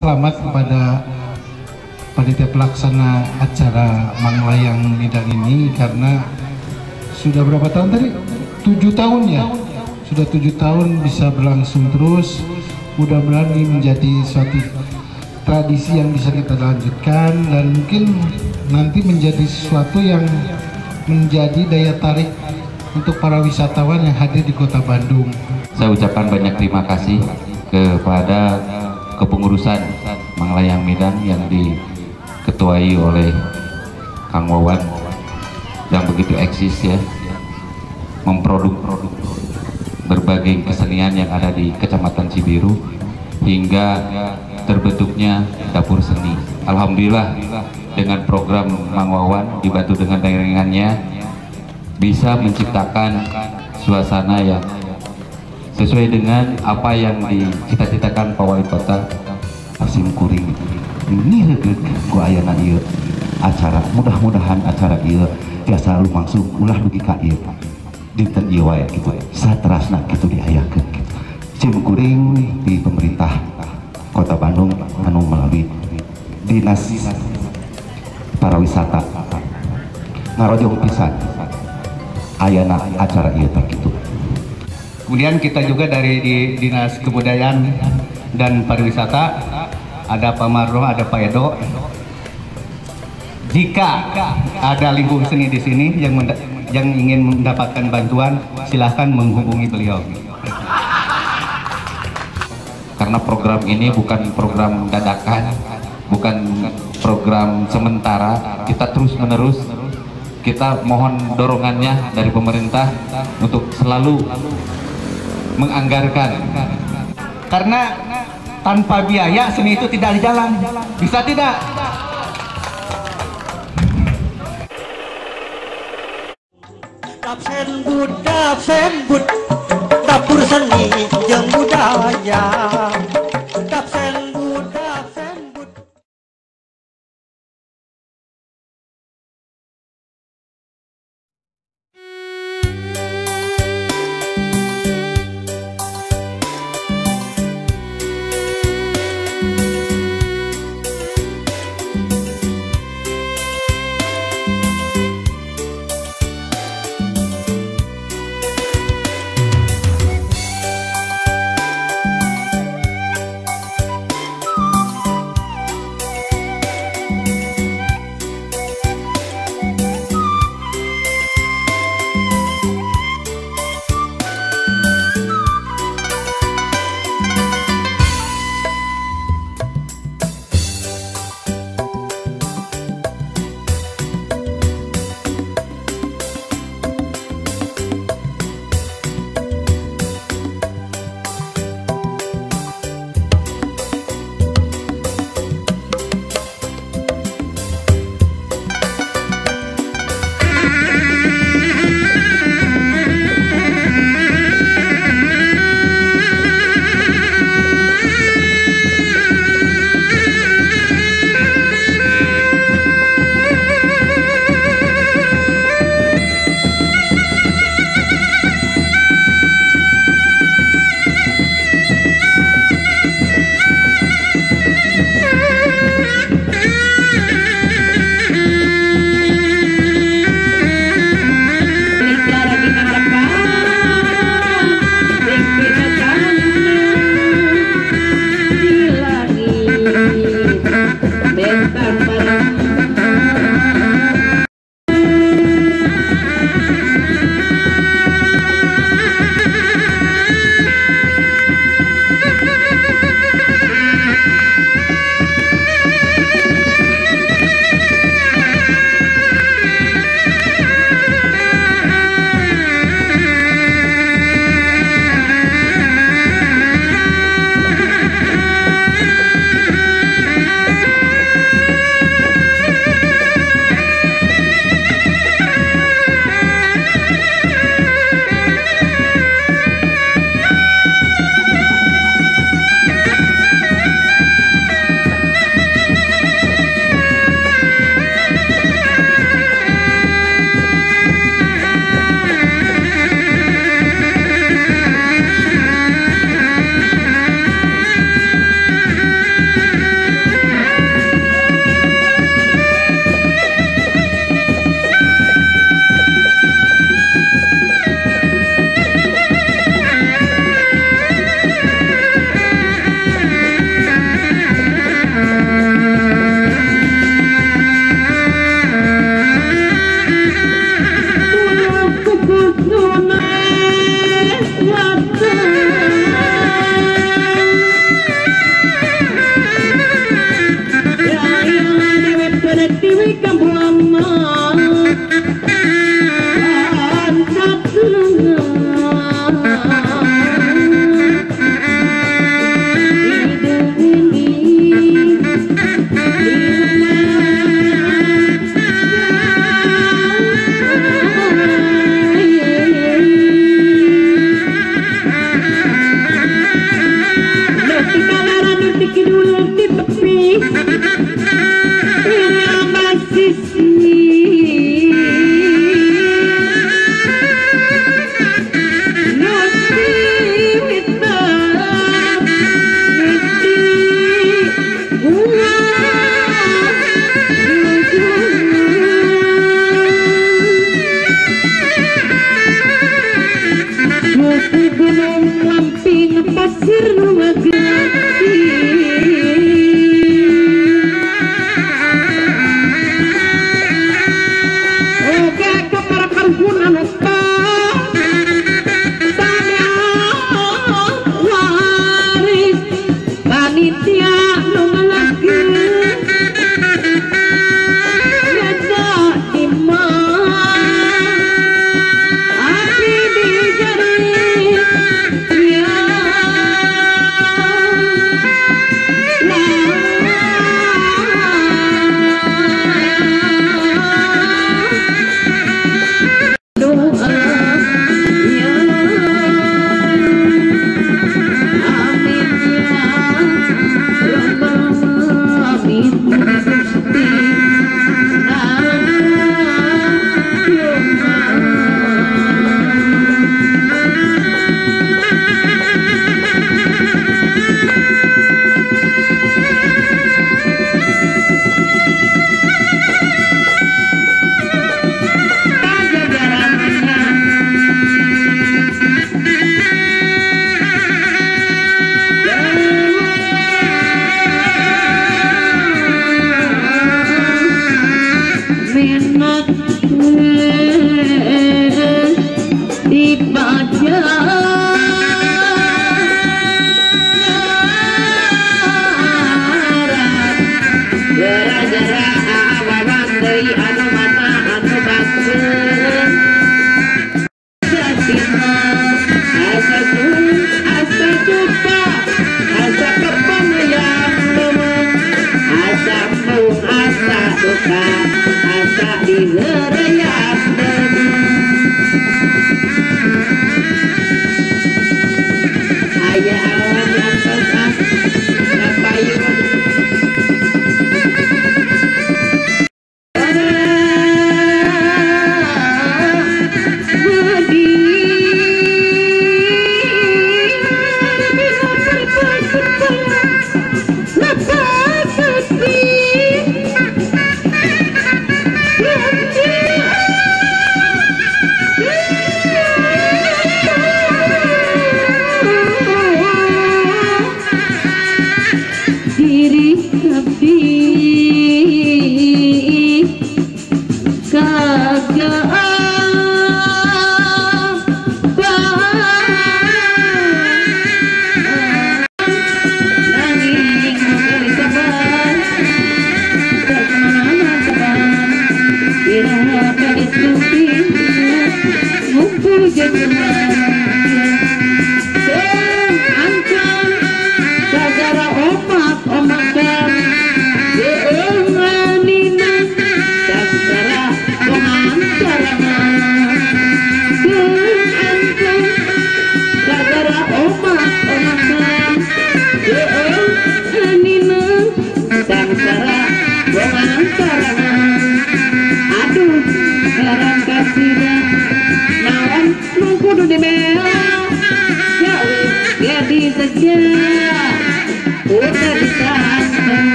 Selamat kepada panitia pelaksana acara Manglayang Midang ini, karena sudah berapa tahun tadi? 7 tahun ya? Sudah 7 tahun bisa berlangsung terus. Mudah-mudahan ini menjadi suatu tradisi yang bisa kita lanjutkan dan mungkin nanti menjadi sesuatu yang menjadi daya tarik untuk para wisatawan yang hadir di Kota Bandung. Saya ucapkan banyak terima kasih kepada kepengurusan Manglayang Midang yang diketuai oleh Kang Wawan yang begitu eksis ya, memproduk berbagai kesenian yang ada di Kecamatan Cibiru hingga terbentuknya dapur seni. Alhamdulillah dengan program Mang Wawan dibantu dengan daringannya bisa menciptakan suasana yang sesuai dengan apa yang dicita-citakan Pak Wali Kota. Sim kuring ini ku ayana ieu acara, mudah-mudahan acara ieu tiasa lumangsung ulah dugi ka ieu dinten ieu wae kitu, saterasna kitu diayakeun kitu. Sim kuring di pemerintah Kota Bandung anu melalui Dinas Pariwisata ngarojong pisan ayana acara ieu teh kitu. Kemudian kita juga dari di Dinas Kebudayaan dan Pariwisata ada Pak Marlo, ada Pak Edo. Jika ada lingkungan seni di sini yang ingin mendapatkan bantuan, silahkan menghubungi beliau. Karena program ini bukan program dadakan, bukan program sementara, kita terus menerus. Kita mohon dorongannya dari pemerintah untuk selalu menganggarkan. Karena tanpa biaya seni itu tidak jalan. Bisa tidak? Dapsenbud, dapur seni jeung budaya. Dapsenbud, dapsenbud.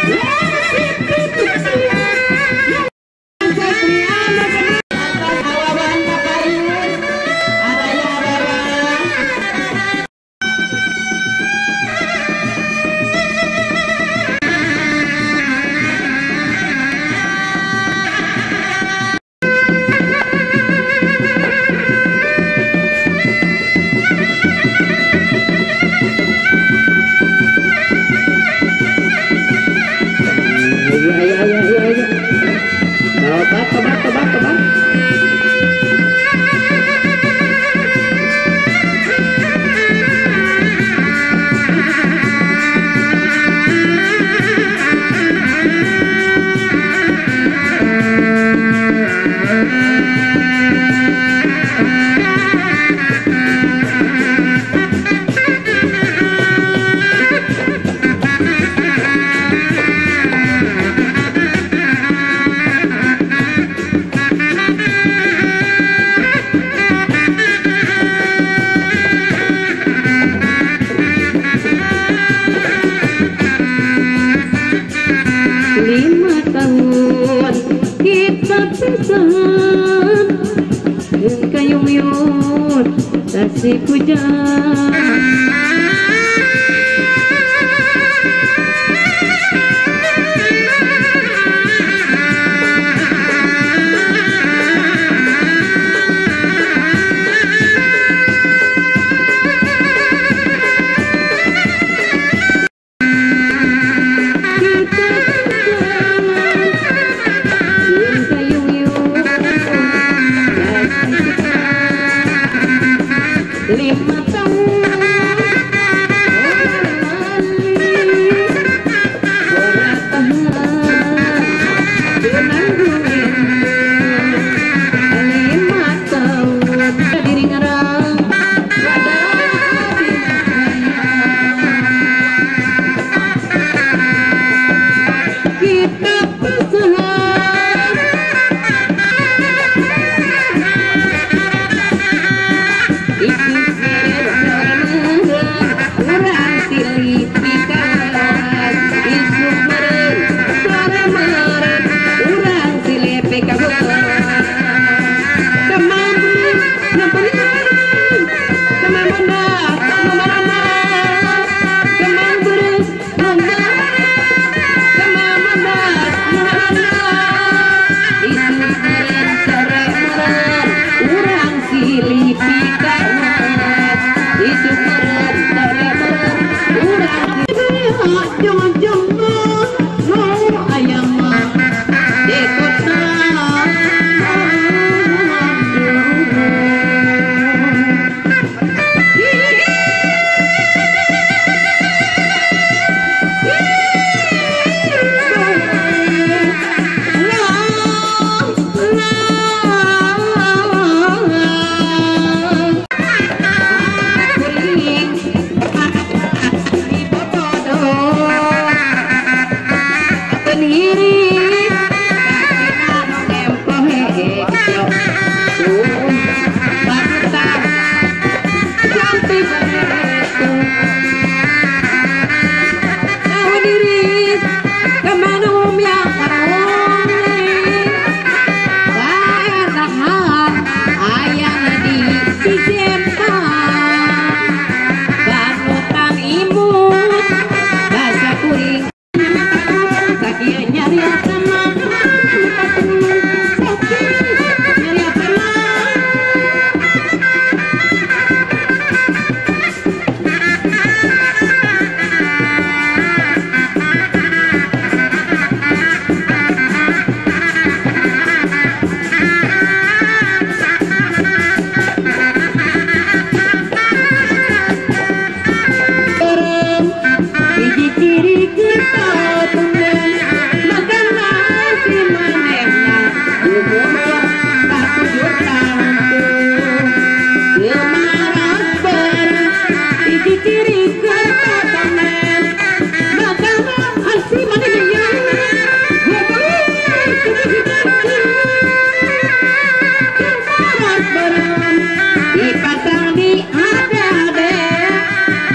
Yeah. Si kujang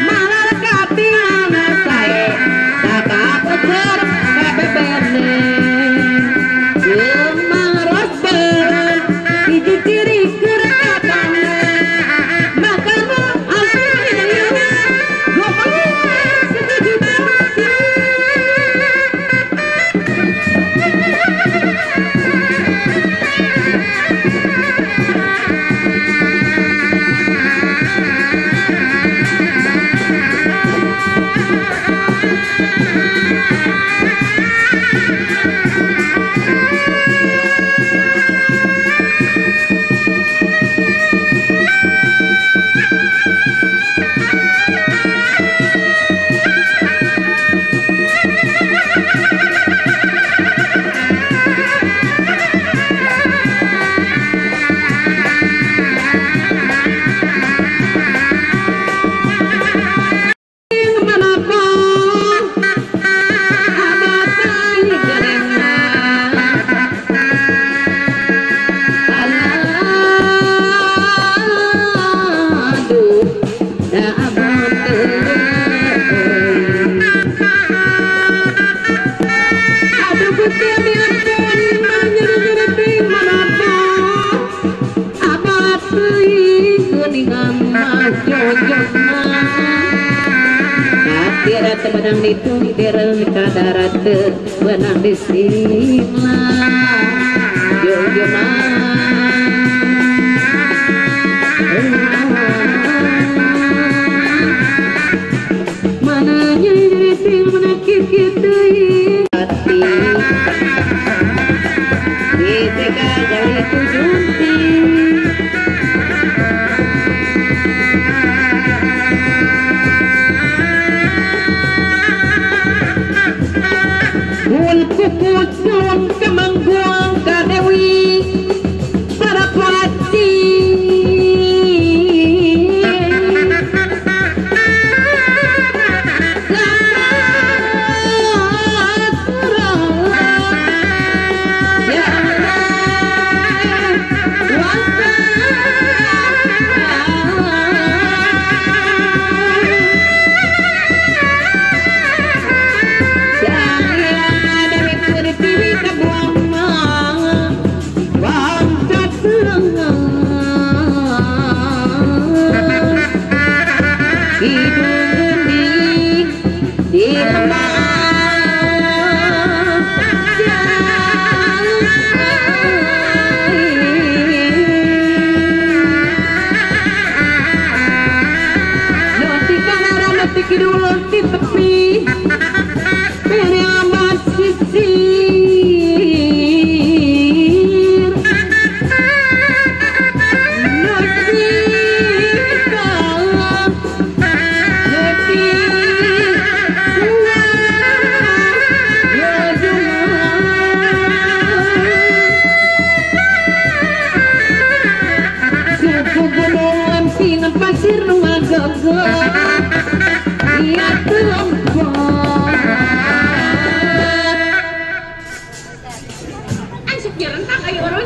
Malar kapiana sae, sakapet ditung dereng ka darat teu beunang disimlah mana nyeri mana kitu hati ketika jadi tujunti kukutun kemangguang ka Dewi Saraswati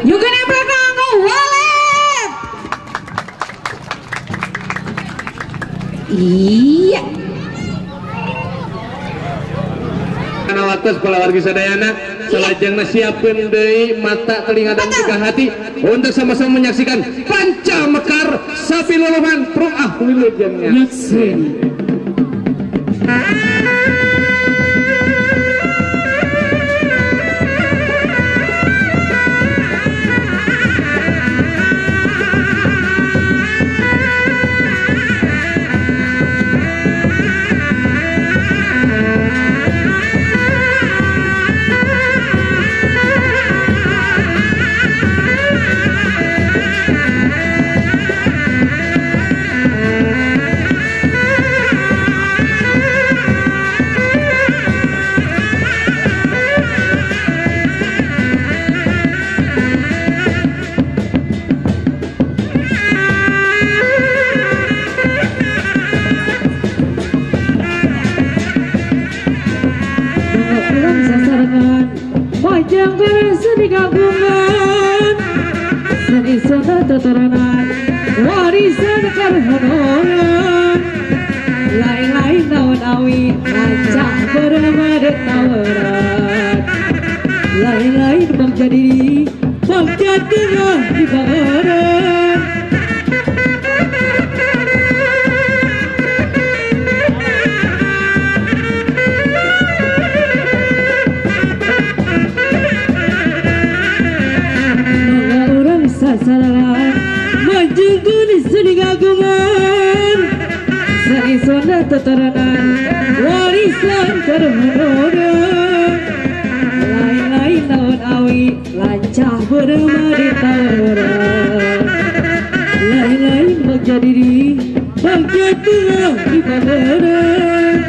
Juga belakang walet. Iya. Karena waktu sekolah wargi sadayana salajengna siapkeun deui mata telinga dan juga hati untuk sama-sama menyaksikan Panca Mekar Sapi Luluhan Pruah Wilujengnya. Nyeksen. Kagungan seni sonda totoronan warisan karhonoran lain-lain naon awi lancah beramadet tawaran lain-lain bangsa diri bangsa tengah di pangeran. Majugun seni kagungan seni sonda totoronan warisan karhonoran lain-lain naon awi lancah bermadi tawaran lain-lain bagja diri bagja tengah di pangeran.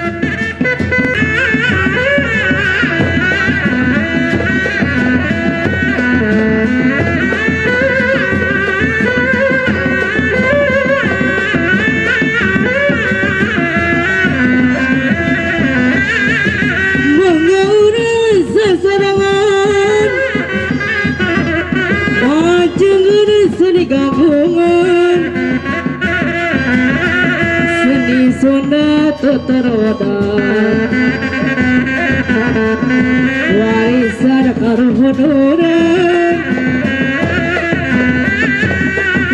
Gabungan seni sonda totorodan warisan karhonoran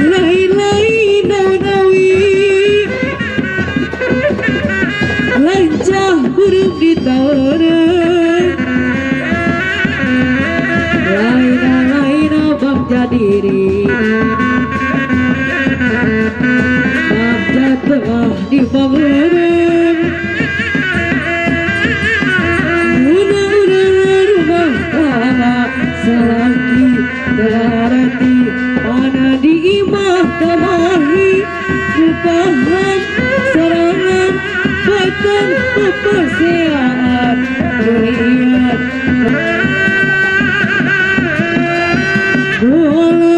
lain-lain naon awi lancah huruf di pangeran Una-una rumah tangga salaki darati ana di imah kamari rupahan sarangan bahkan peperseaan riat bola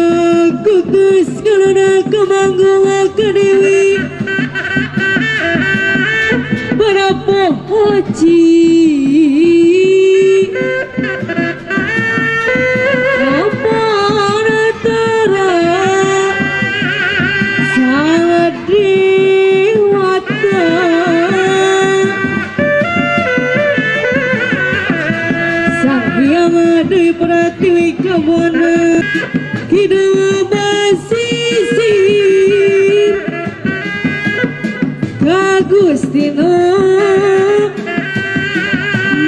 kukus kalana kemanggola kedewi berapohaji Pratiwi kawana kidung basisir Kagustino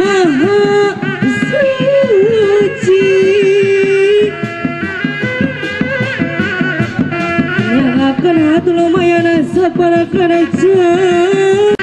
Maha Suci yang akan hatu lumayan sapara kerajaan.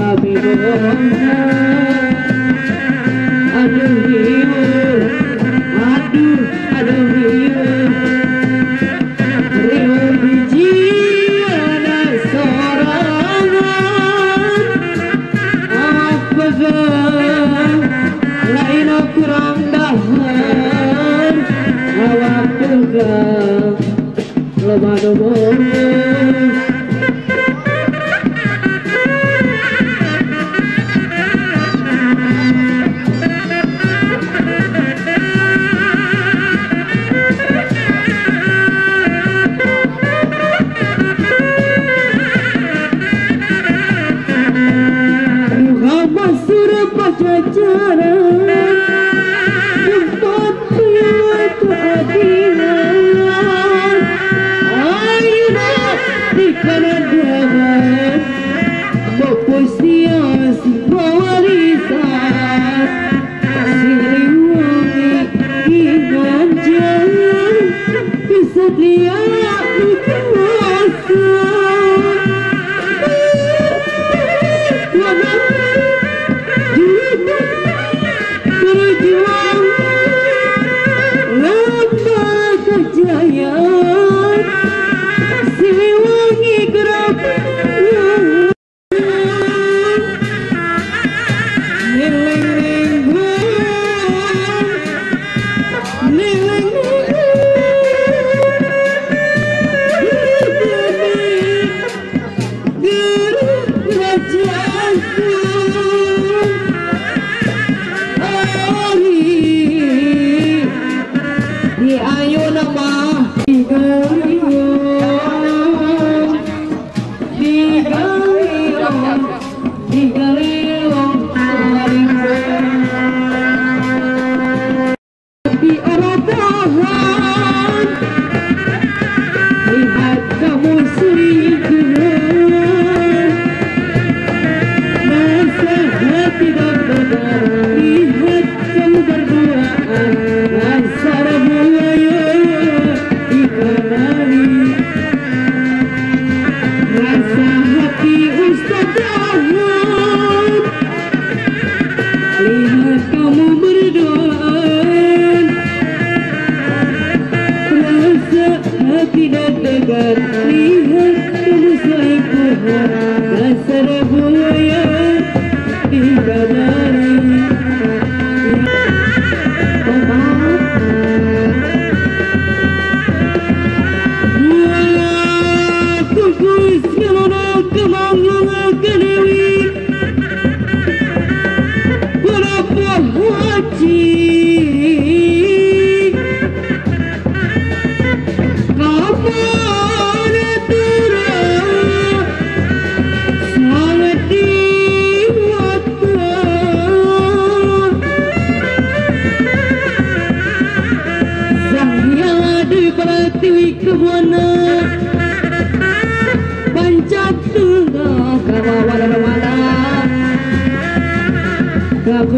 Keadilan, ayo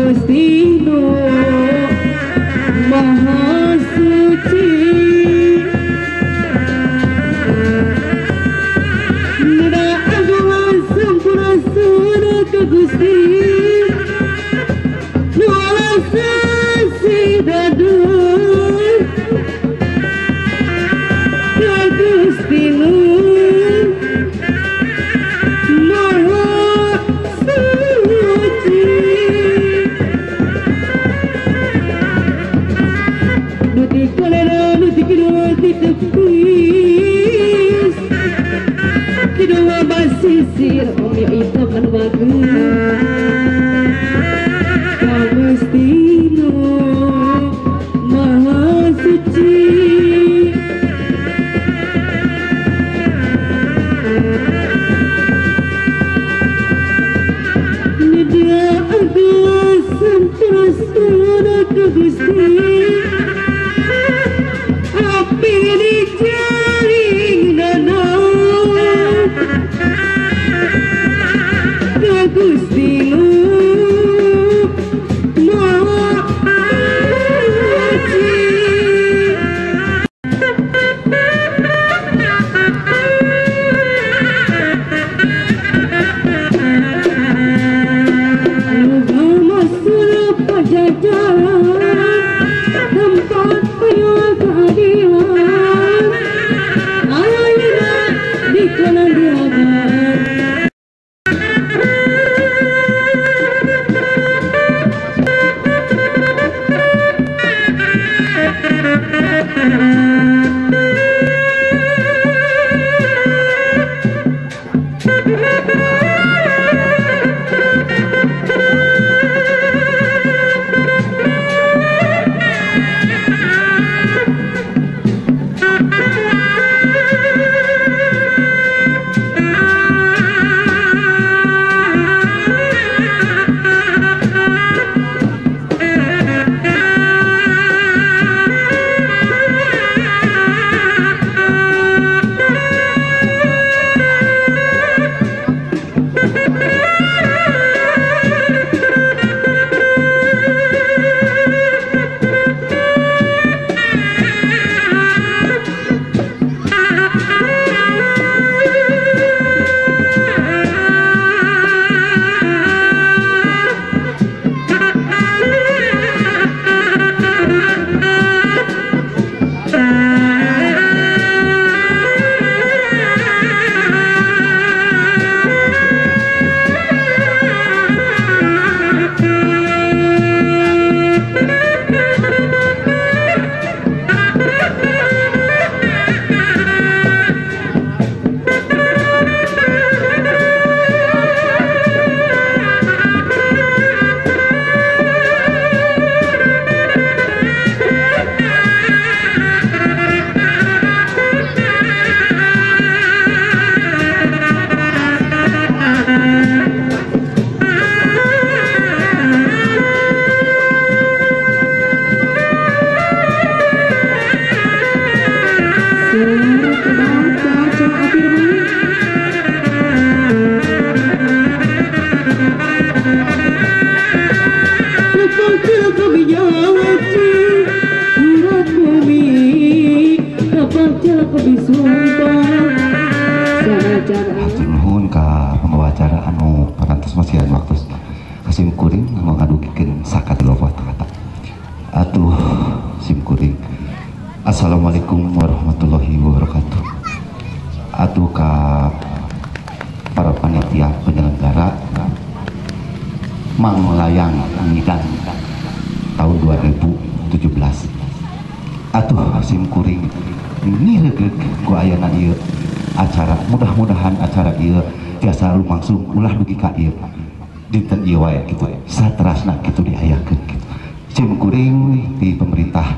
Gusti nu Maha Suci. Neda agung sampura sura ka Gusti nu alas dadur ka Gusti nu Maha Suci. Nuti kolera nuti kidua ditepis kidua basisir om ya itu kan bagus ka Gusti nu Maha Suci. Nida agung sampura sura ka Gusti api di jaring danau ka Gusti nu Maha Suci. Tempat penuh keadilan ayeuna di kanan ruangan. Hatur nuhun ka pembawa acara anu parantos masihan waktu kasim kuring anu ngadugikeun sakatilu kata. Atuh sim kuring. Assalamualaikum warahmatullahi wabarakatuh. Atuh ka para panitia penyelenggara Manglayang Midang tahun 2017. Atuh sim kuring nireugreug ku ayana ieu acara, mudah-mudahan acara ieu tiasa lumangsung ulah dugi ka ieu dinten ieu wae kitu saterasna kitu diayakeun kitu. Sim kuring di pemerintah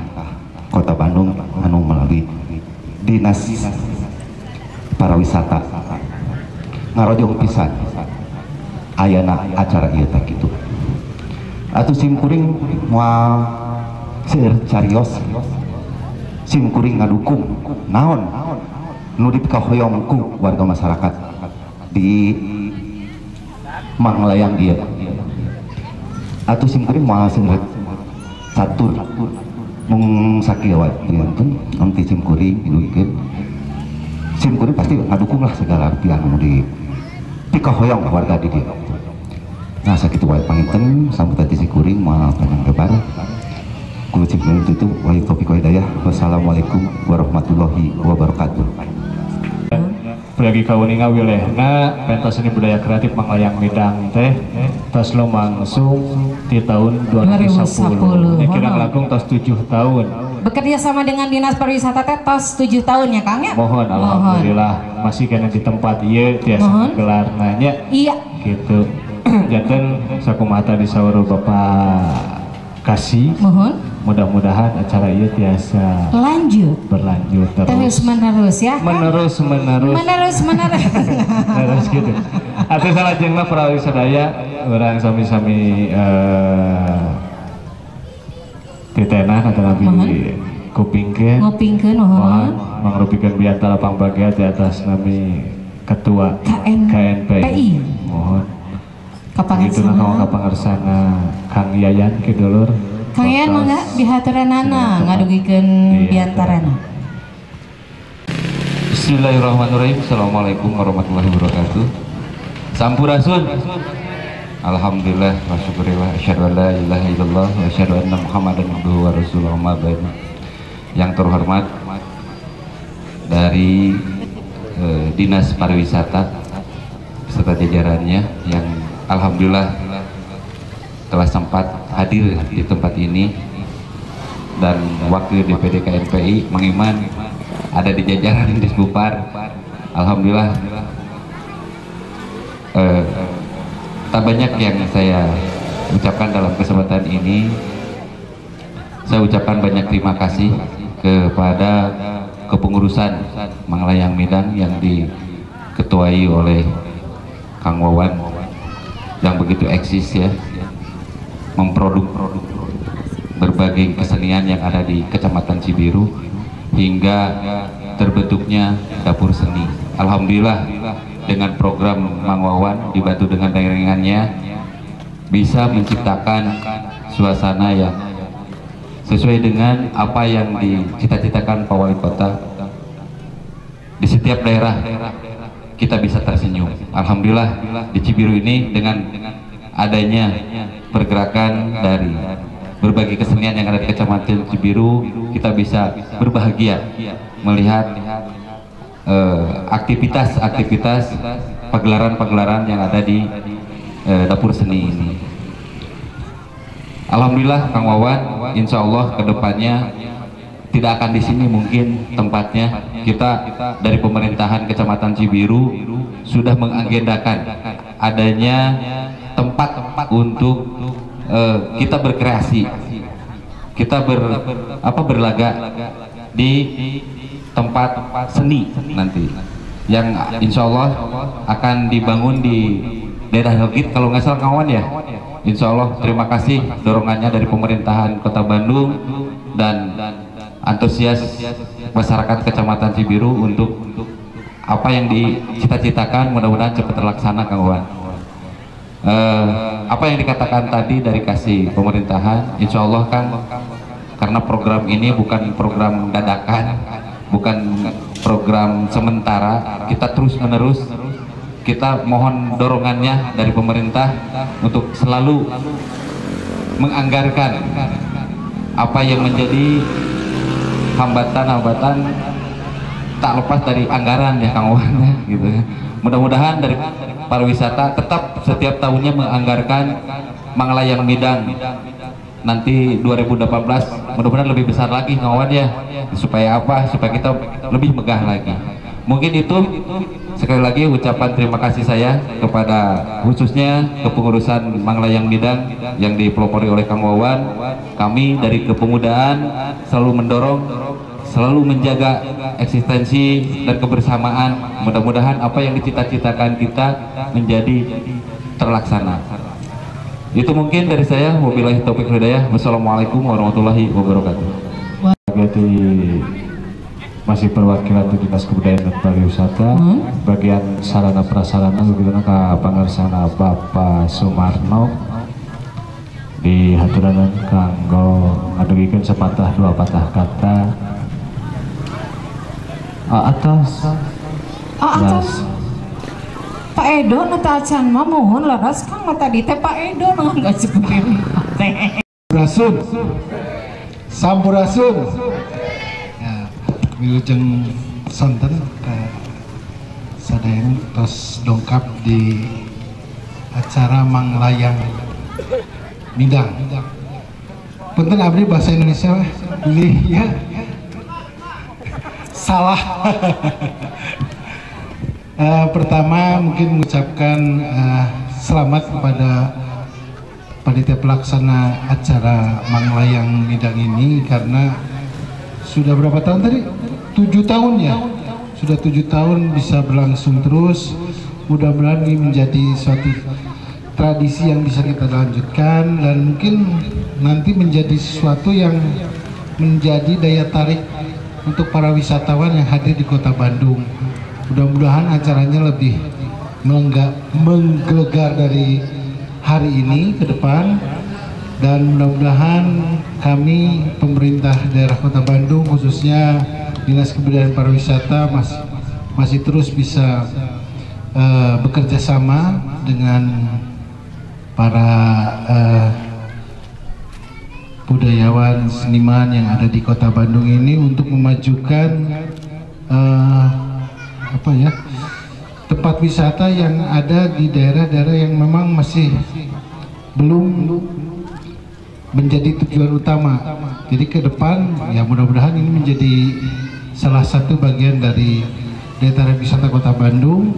Kota Bandung anu melalui Dinas Pariwisata ngarojong pisan ayana acara ieu teh kitu. Atuh sim kuring moal seueur carios, sim kuring ngadukung naon nu dipikahoyong ku warga masyarakat di Manglayang ieu. Atuh simkuring moal seueur catur mung sakieu wae punten ti simkuring dugikeun. Simkuring pasti ngadukung lah segala rupiah anu di pikahoyong warga di dieu. Nah sakitu wae panginten sambutan ti simkuring moal panjang lebar. Ku simkuring tutup wa taufiq wal hidayah. Wassalamualaikum warahmatullahi wabarakatuh. Lagi kauninga wilehna pentas seni budaya kreatif Manglayang Midang teh tos lumangsung di tahun 2010. Ini kira langkung tos 7 tahun. Bekerja sama dengan Dinas Pariwisata teh tos 7 tahun ya Kang ya? Mohon alhamdulillah masih kena di tempat ieu tiasa gelar nanya. Iya. Gitu. Janten sakumaha disaur Bapak Kasih. Mohon. Mudah-mudahan acara ieu tiasa lanjut berlanjut terus menerus ya kan? menerus terus gitu. Atuh salajengna para sadaya urang sami-sami titenah atanapi kupingkeun ngupingkeun mohon mangrupikeun biantara pangbagia di atas nami Ketua KNPI. Mohon kapangersana kapangersana Kang Yayan ki dulur. Kang Yayan mangga dihaturanana ngadugikeun biantarana. Bismillahirrahmanirrahim. Assalamualaikum warahmatullahi wabarakatuh. Sampurasun. Alhamdulillah wa syukurillah, asyhadu an la ilaha illallah wa asyhadu anna Muhammadan abduhu wa rasuluhu amma ba'du. Yang terhormat dari Dinas Pariwisata beserta jajarannya yang alhamdulillah telah sempat hadir di tempat ini, dan Wakil DPD KNPI Mang Iman ada di jajaran Disbupar. Alhamdulillah tak banyak yang saya ucapkan dalam kesempatan ini. Saya ucapkan banyak terima kasih kepada kepengurusan Manglayang Midang yang diketuai oleh Kang Wawan yang begitu eksis ya, memproduk berbagai kesenian yang ada di Kecamatan Cibiru hingga terbentuknya dapur seni. Alhamdulillah dengan program Mang Wawan dibantu dengan ringannya bisa menciptakan suasana yang sesuai dengan apa yang dicita-citakan Pak Wali Kota. Di setiap daerah kita bisa tersenyum. Alhamdulillah di Cibiru ini dengan adanya pergerakan dari berbagai kesenian yang ada di Kecamatan Cibiru, kita bisa berbahagia melihat aktivitas-aktivitas pagelaran-pagelaran yang ada di dapur seni ini. Alhamdulillah Kang Wawan, insya Allah kedepannya tidak akan di sini mungkin tempatnya. Kita dari pemerintahan Kecamatan Cibiru sudah mengagendakan adanya tempat untuk kita berkreasi, kita berlaga di tempat seni nanti yang insya Allah akan dibangun di daerah Helgit kalau nggak salah kawan ya. Insya Allah terima kasih dorongannya dari pemerintahan Kota Bandung dan antusias masyarakat Kecamatan Cibiru untuk apa yang dicita-citakan mudah-mudahan cepat terlaksana Kang Wan. Apa yang dikatakan tadi dari kasih pemerintahan, insya Allah kan karena program ini bukan program dadakan, bukan program sementara, kita terus menerus, kita mohon dorongannya dari pemerintah untuk selalu menganggarkan apa yang menjadi hambatan-hambatan tak lepas dari anggaran ya Kang Wan ya, gitu ya. Mudah-mudahan dari pariwisata tetap setiap tahunnya menganggarkan Manglayang Midang nanti 2018 mudah-mudahan lebih besar lagi Kang Wan ya, supaya apa? Supaya kita lebih megah lagi. Mungkin itu sekali lagi ucapan terima kasih saya kepada khususnya kepengurusan Manglayang Midang yang dipelopori oleh Kang Wawan. Kami dari kepemudaan selalu mendorong, selalu menjaga eksistensi dan kebersamaan. Mudah-mudahan apa yang dicita-citakan kita menjadi terlaksana. Itu mungkin dari saya. Wabillahi taufiq wal hidayah. Wassalamualaikum warahmatullahi wabarakatuh. Jadi masih perwakilan di Dinas Kebudayaan dan Pariwisata, bagian sarana prasarana begitu ka pangersana Bapak Sumarno. Di haturanan kanggo ngadugikeun sepatah dua patah kata. Atas. Atas. Pak Edo nu tacan mah muhun leres Kang mah tadi teh Pak Edo nu enggak cukup teh. Sampurasun. Sampurasun. Ya, wilujeng sonten ka sadayana tos dongkap di acara Manglayang Midang. Punten abdi bahasa Indonesia weh. Bilih ya. Salah. Pertama mungkin mengucapkan selamat kepada panitia pelaksana acara Manglayang Midang ini karena sudah berapa tahun tadi? 7 tahun ya. Sudah 7 tahun bisa berlangsung terus. Mudah-mudahan ini menjadi suatu tradisi yang bisa kita lanjutkan dan mungkin nanti menjadi sesuatu yang menjadi daya tarik untuk para wisatawan yang hadir di Kota Bandung. Mudah-mudahan acaranya lebih menggelegar dari hari ini ke depan, dan mudah-mudahan kami pemerintah daerah Kota Bandung khususnya Dinas Kebudayaan Pariwisata masih terus bisa bekerja sama dengan para budayawan seniman yang ada di Kota Bandung ini untuk memajukan tempat wisata yang ada di daerah-daerah yang memang masih belum menjadi tujuan utama. Jadi ke depan ya mudah-mudahan ini menjadi salah satu bagian dari daya tarik wisata Kota Bandung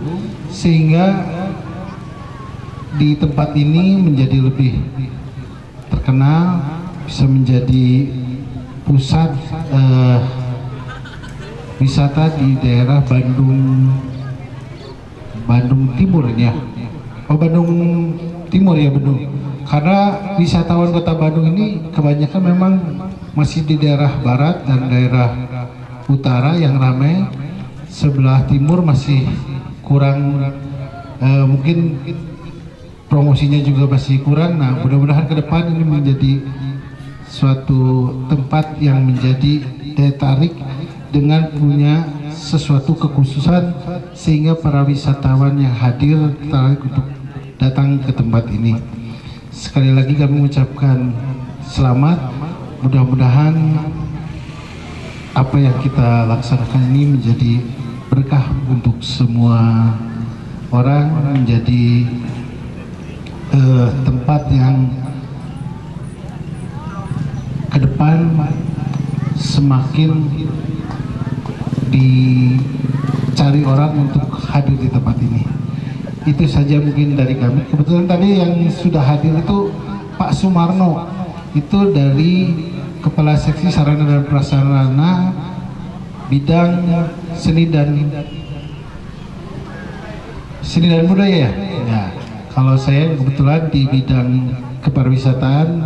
sehingga di tempat ini menjadi lebih terkenal, bisa menjadi pusat wisata di daerah Bandung Timur ya. Oh, Bandung Timur ya, Bandung. Karena wisatawan Kota Bandung ini kebanyakan memang masih di daerah barat dan daerah utara yang ramai. Sebelah timur masih kurang, mungkin promosinya juga masih kurang. Nah, mudah-mudahan ke depan ini menjadi suatu tempat yang menjadi daya tarik dengan punya sesuatu kekhususan sehingga para wisatawan yang hadir tertarik untuk datang ke tempat ini. Sekali lagi kami mengucapkan selamat, mudah-mudahan apa yang kita laksanakan ini menjadi berkah untuk semua orang, menjadi tempat yang ke depan semakin dicari orang untuk hadir di tempat ini. Itu saja mungkin dari kami. Kebetulan tadi yang sudah hadir itu Pak Sumarno, itu dari Kepala Seksi Sarana dan Prasarana Bidang Seni dan Budaya ya. Kalau saya kebetulan di bidang kepariwisataan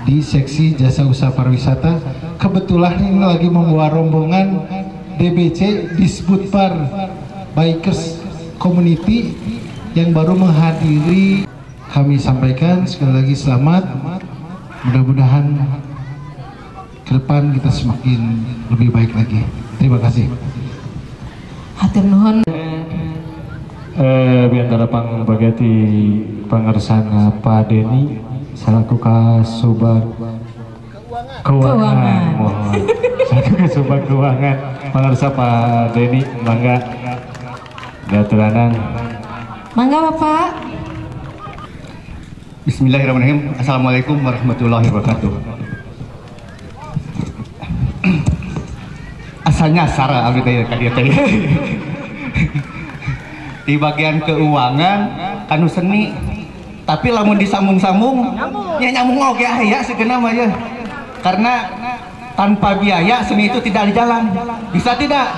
di seksi jasa usaha pariwisata. Kebetulan ini lagi membawa rombongan DBC Disbudpar Bikers Community yang baru menghadiri. Kami sampaikan sekali lagi selamat, mudah-mudahan ke depan kita semakin lebih baik lagi. Terima kasih. Hatur nuhun. Biantara pangbagati pangersana Pak Deni selaku Kasubag Keuangan. Mohon selaku Kasubag Keuangan pangersa Pak Deni, mangga diaturanan. Mangga Bapak. Bismillahirrahmanirrahim. Assalamualaikum warahmatullahi wabarakatuh. Asalnya Sarah abdi teh ka dieu teh. Di bagian keuangan kanu seni, tapi lamun disambung-sambung ya nyambung oge aya segenap mah ya. Karena tanpa biaya seni itu tidak jalan. Bisa tidak?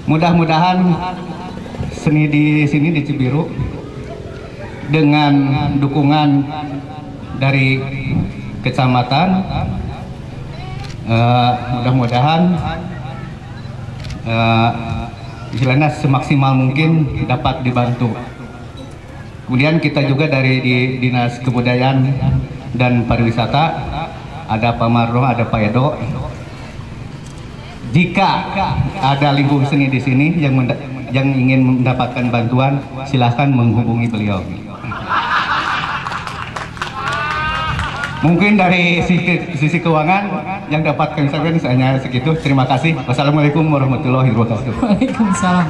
Mudah-mudahan seni di sini di Cibiru dengan dukungan dari kecamatan, mudah-mudahan istilahnya semaksimal mungkin dapat dibantu. Kemudian kita juga dari di Dinas Kebudayaan dan Pariwisata ada Pak Marno, ada Pak Edo. Jika ada limbung seni di sini yang ingin mendapatkan bantuan, silahkan menghubungi beliau. Mungkin dari sisi keuangan yang dapat kami sampaikan hanya segitu. Terima kasih. Wassalamualaikum warahmatullahi wabarakatuh. Waalaikumsalam.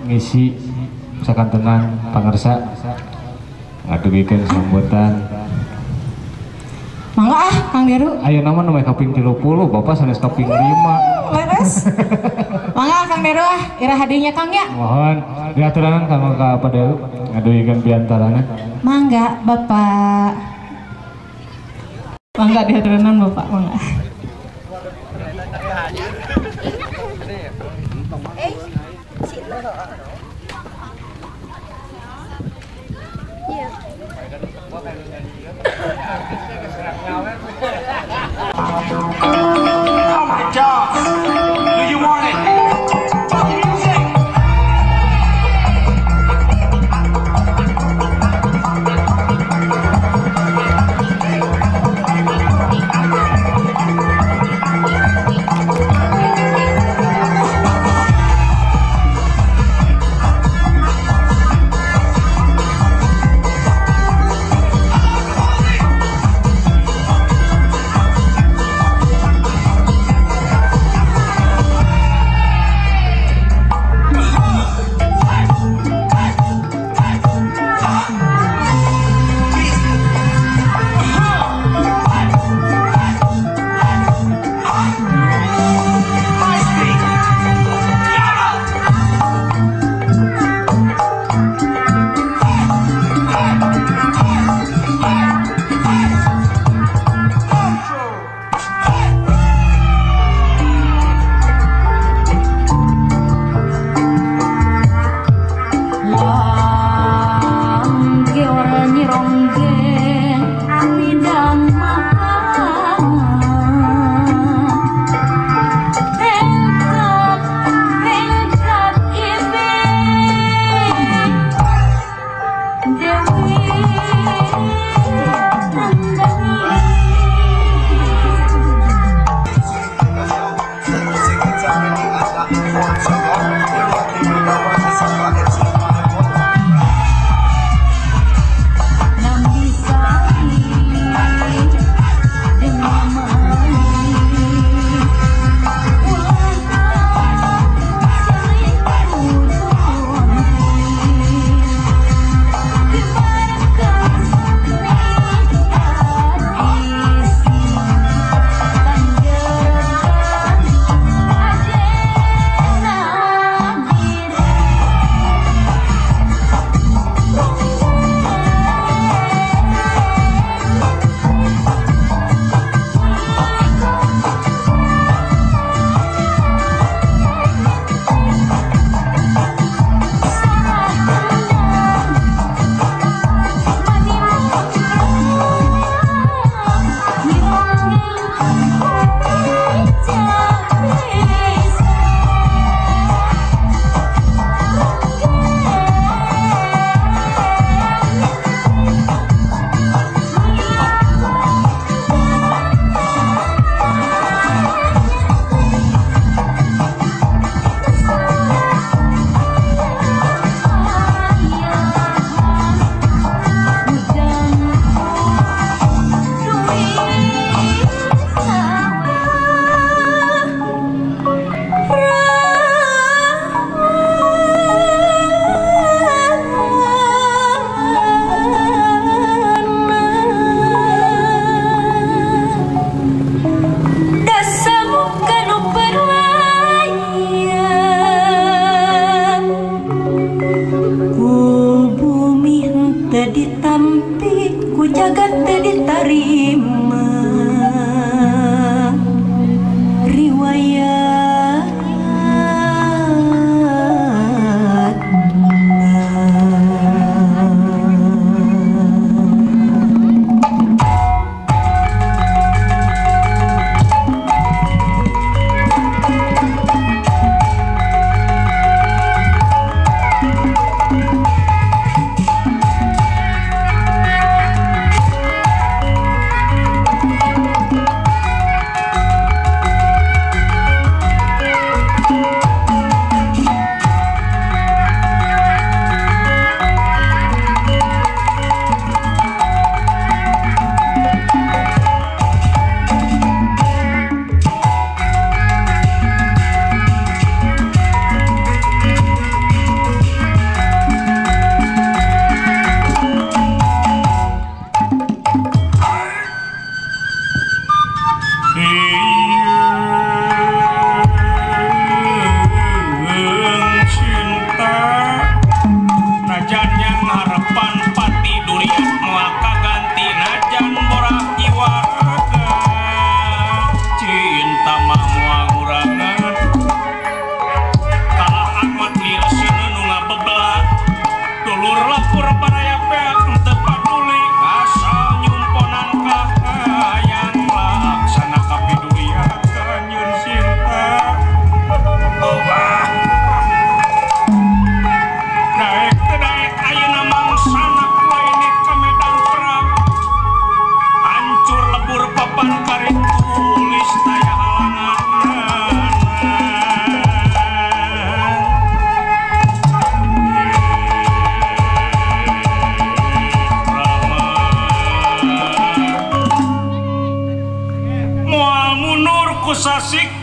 Ngisi sakantenan pangersa ngadugikeun sambutan. Mangga ah Kang Deru. Ayo nama nu kaping 30, Bapak sanes kaping 5. Leres. Mangga Kang Deru ah, ira hadiahnya Kang ya. Mohon diaturanan kanggo ka Pak Deru ngadugikeun biantarana. Mangga Bapak. Mangga diaturanan Bapak, mangga. Oh my God! Do you want it? Fucking music!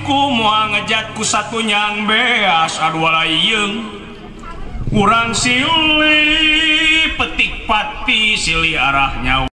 Ku moal ngejat ku satunyang beas adualayeng urang silih petik pati silih arahnya.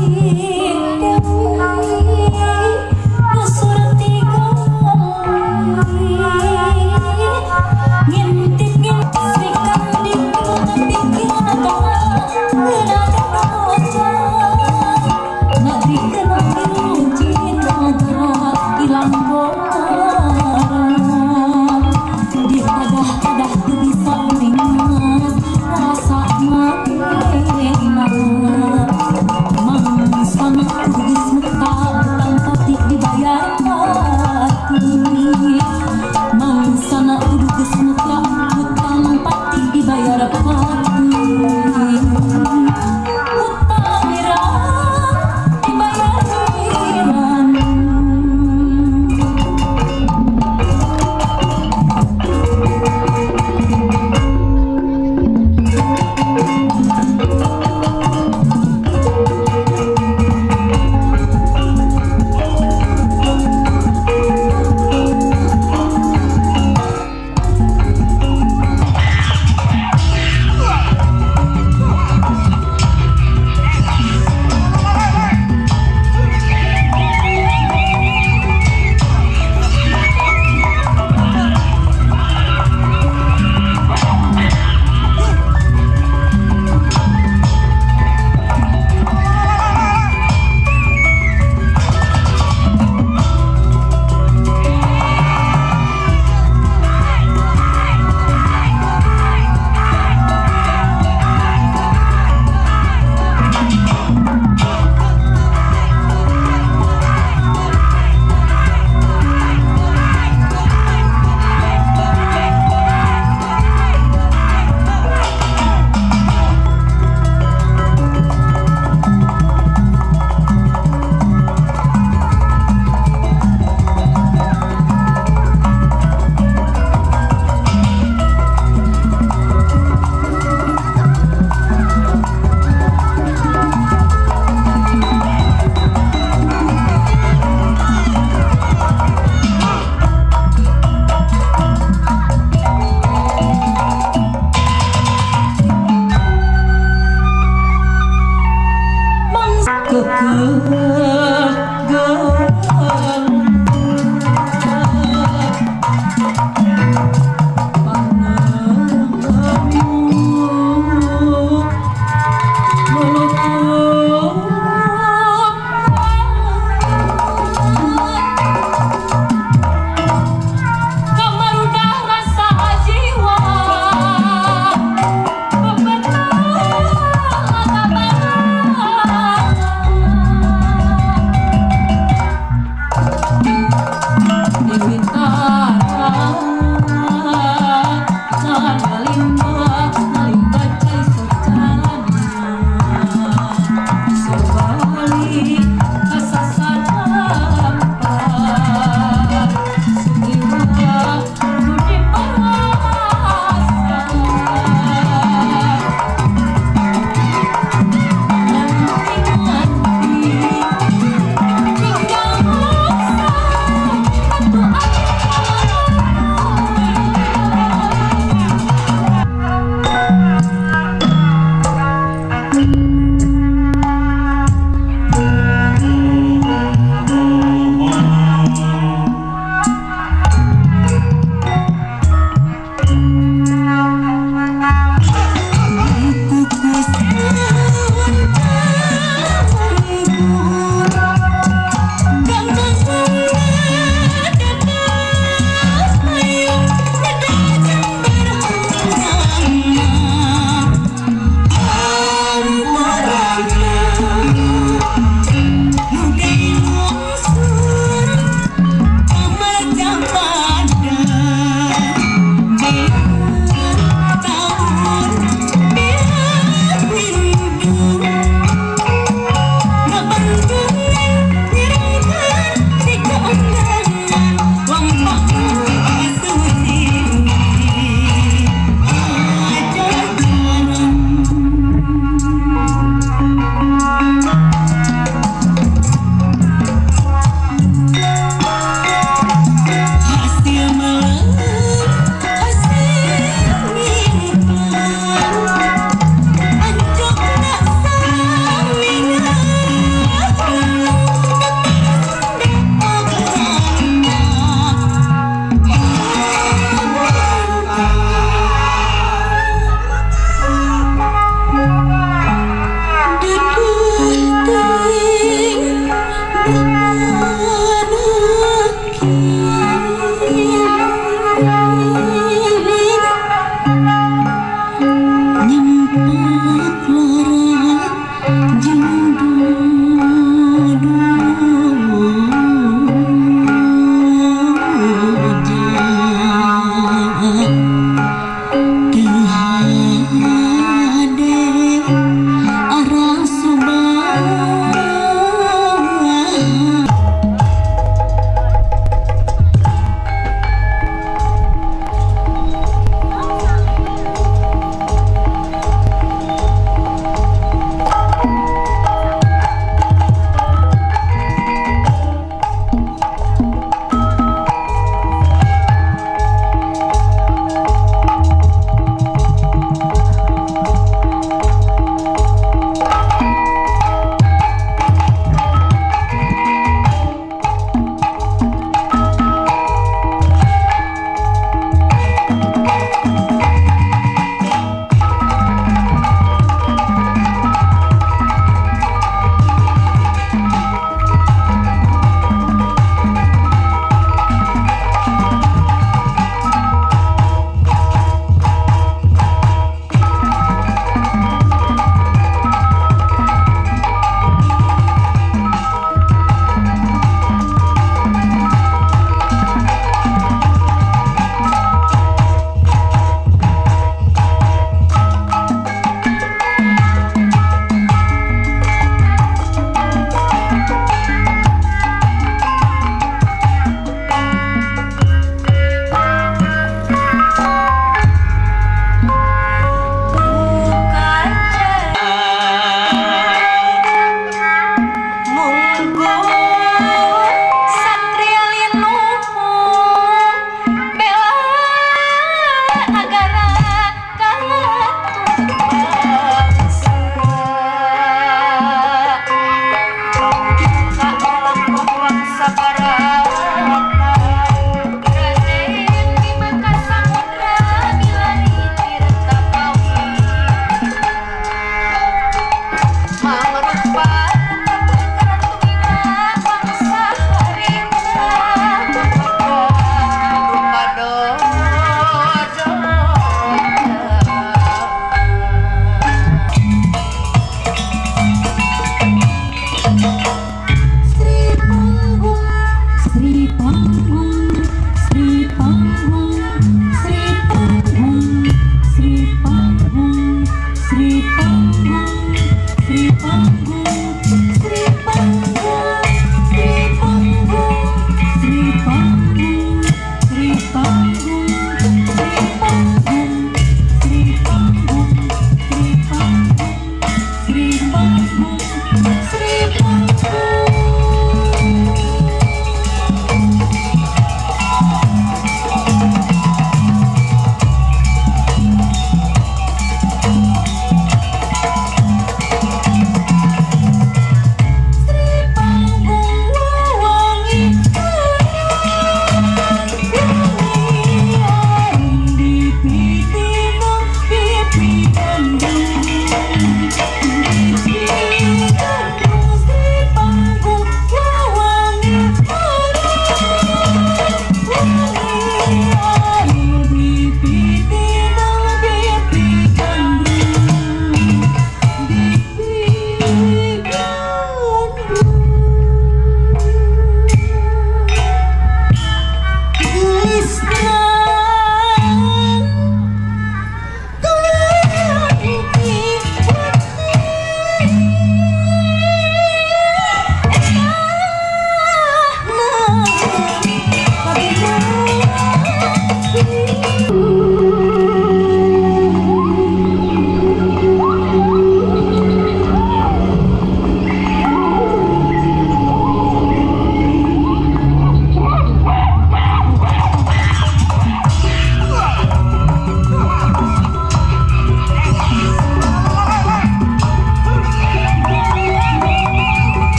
Sri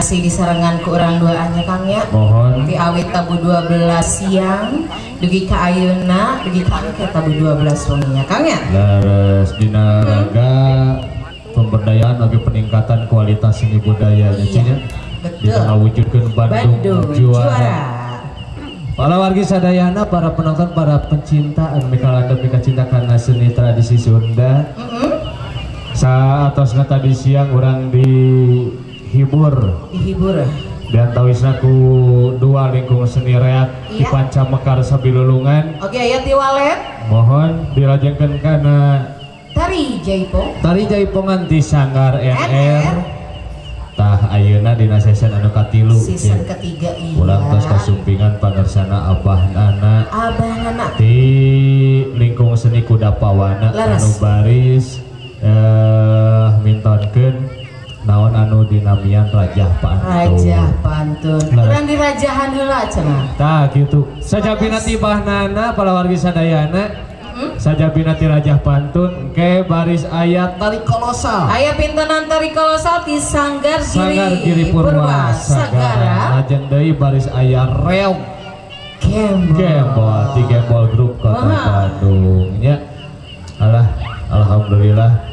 Masih disarengan ku urang duaannya Kang ya. Mohon. Di awit tabu 12 siang dugi ka ayeuna dugi ka engke tabu 12 wenginya Kang ya. Leres dina raga pemberdayaan bagi peningkatan kualitas seni budaya nya. Betul. Dina ngawujudkeun Bandung juara. Para wargi sadayana, para penonton, para pencinta anu mikalanda mikacinta kana seni tradisi Sunda. Saatosna tadi siang urang dihibur. Dihibur. Dan tawisna ku dua lingkung seni reak di Panca Mekar Sabilulungan. Oke, aya ti walet. Mohon dilajengkeun kana Tari Jaipong. Tari Jaipongan di Sanggar NR. Tah ayeuna dina season anu katilu. Season ketiga iya. Ulang tos kasumpingan pangersana Abah Nana. Abah Nana. Di lingkung seni Kuda Pawana anu baris mintonkeun naon anu dinamian Rajah Pantun. Rajah Pantun. Urang dirajahan heula cenah. Tah kitu. Sajabina ti Abah Nana para wargi sadayana. Sajabina ti Rajah Pantun ke baris ayat tari kolosal. Aya pintenan tari kolosal di Sanggar Giri Purwa Sagara. Lajeng deui baris aya reog Gembol. Gembol di Gembol Group Kota Bandung nya. Alah alhamdulillah.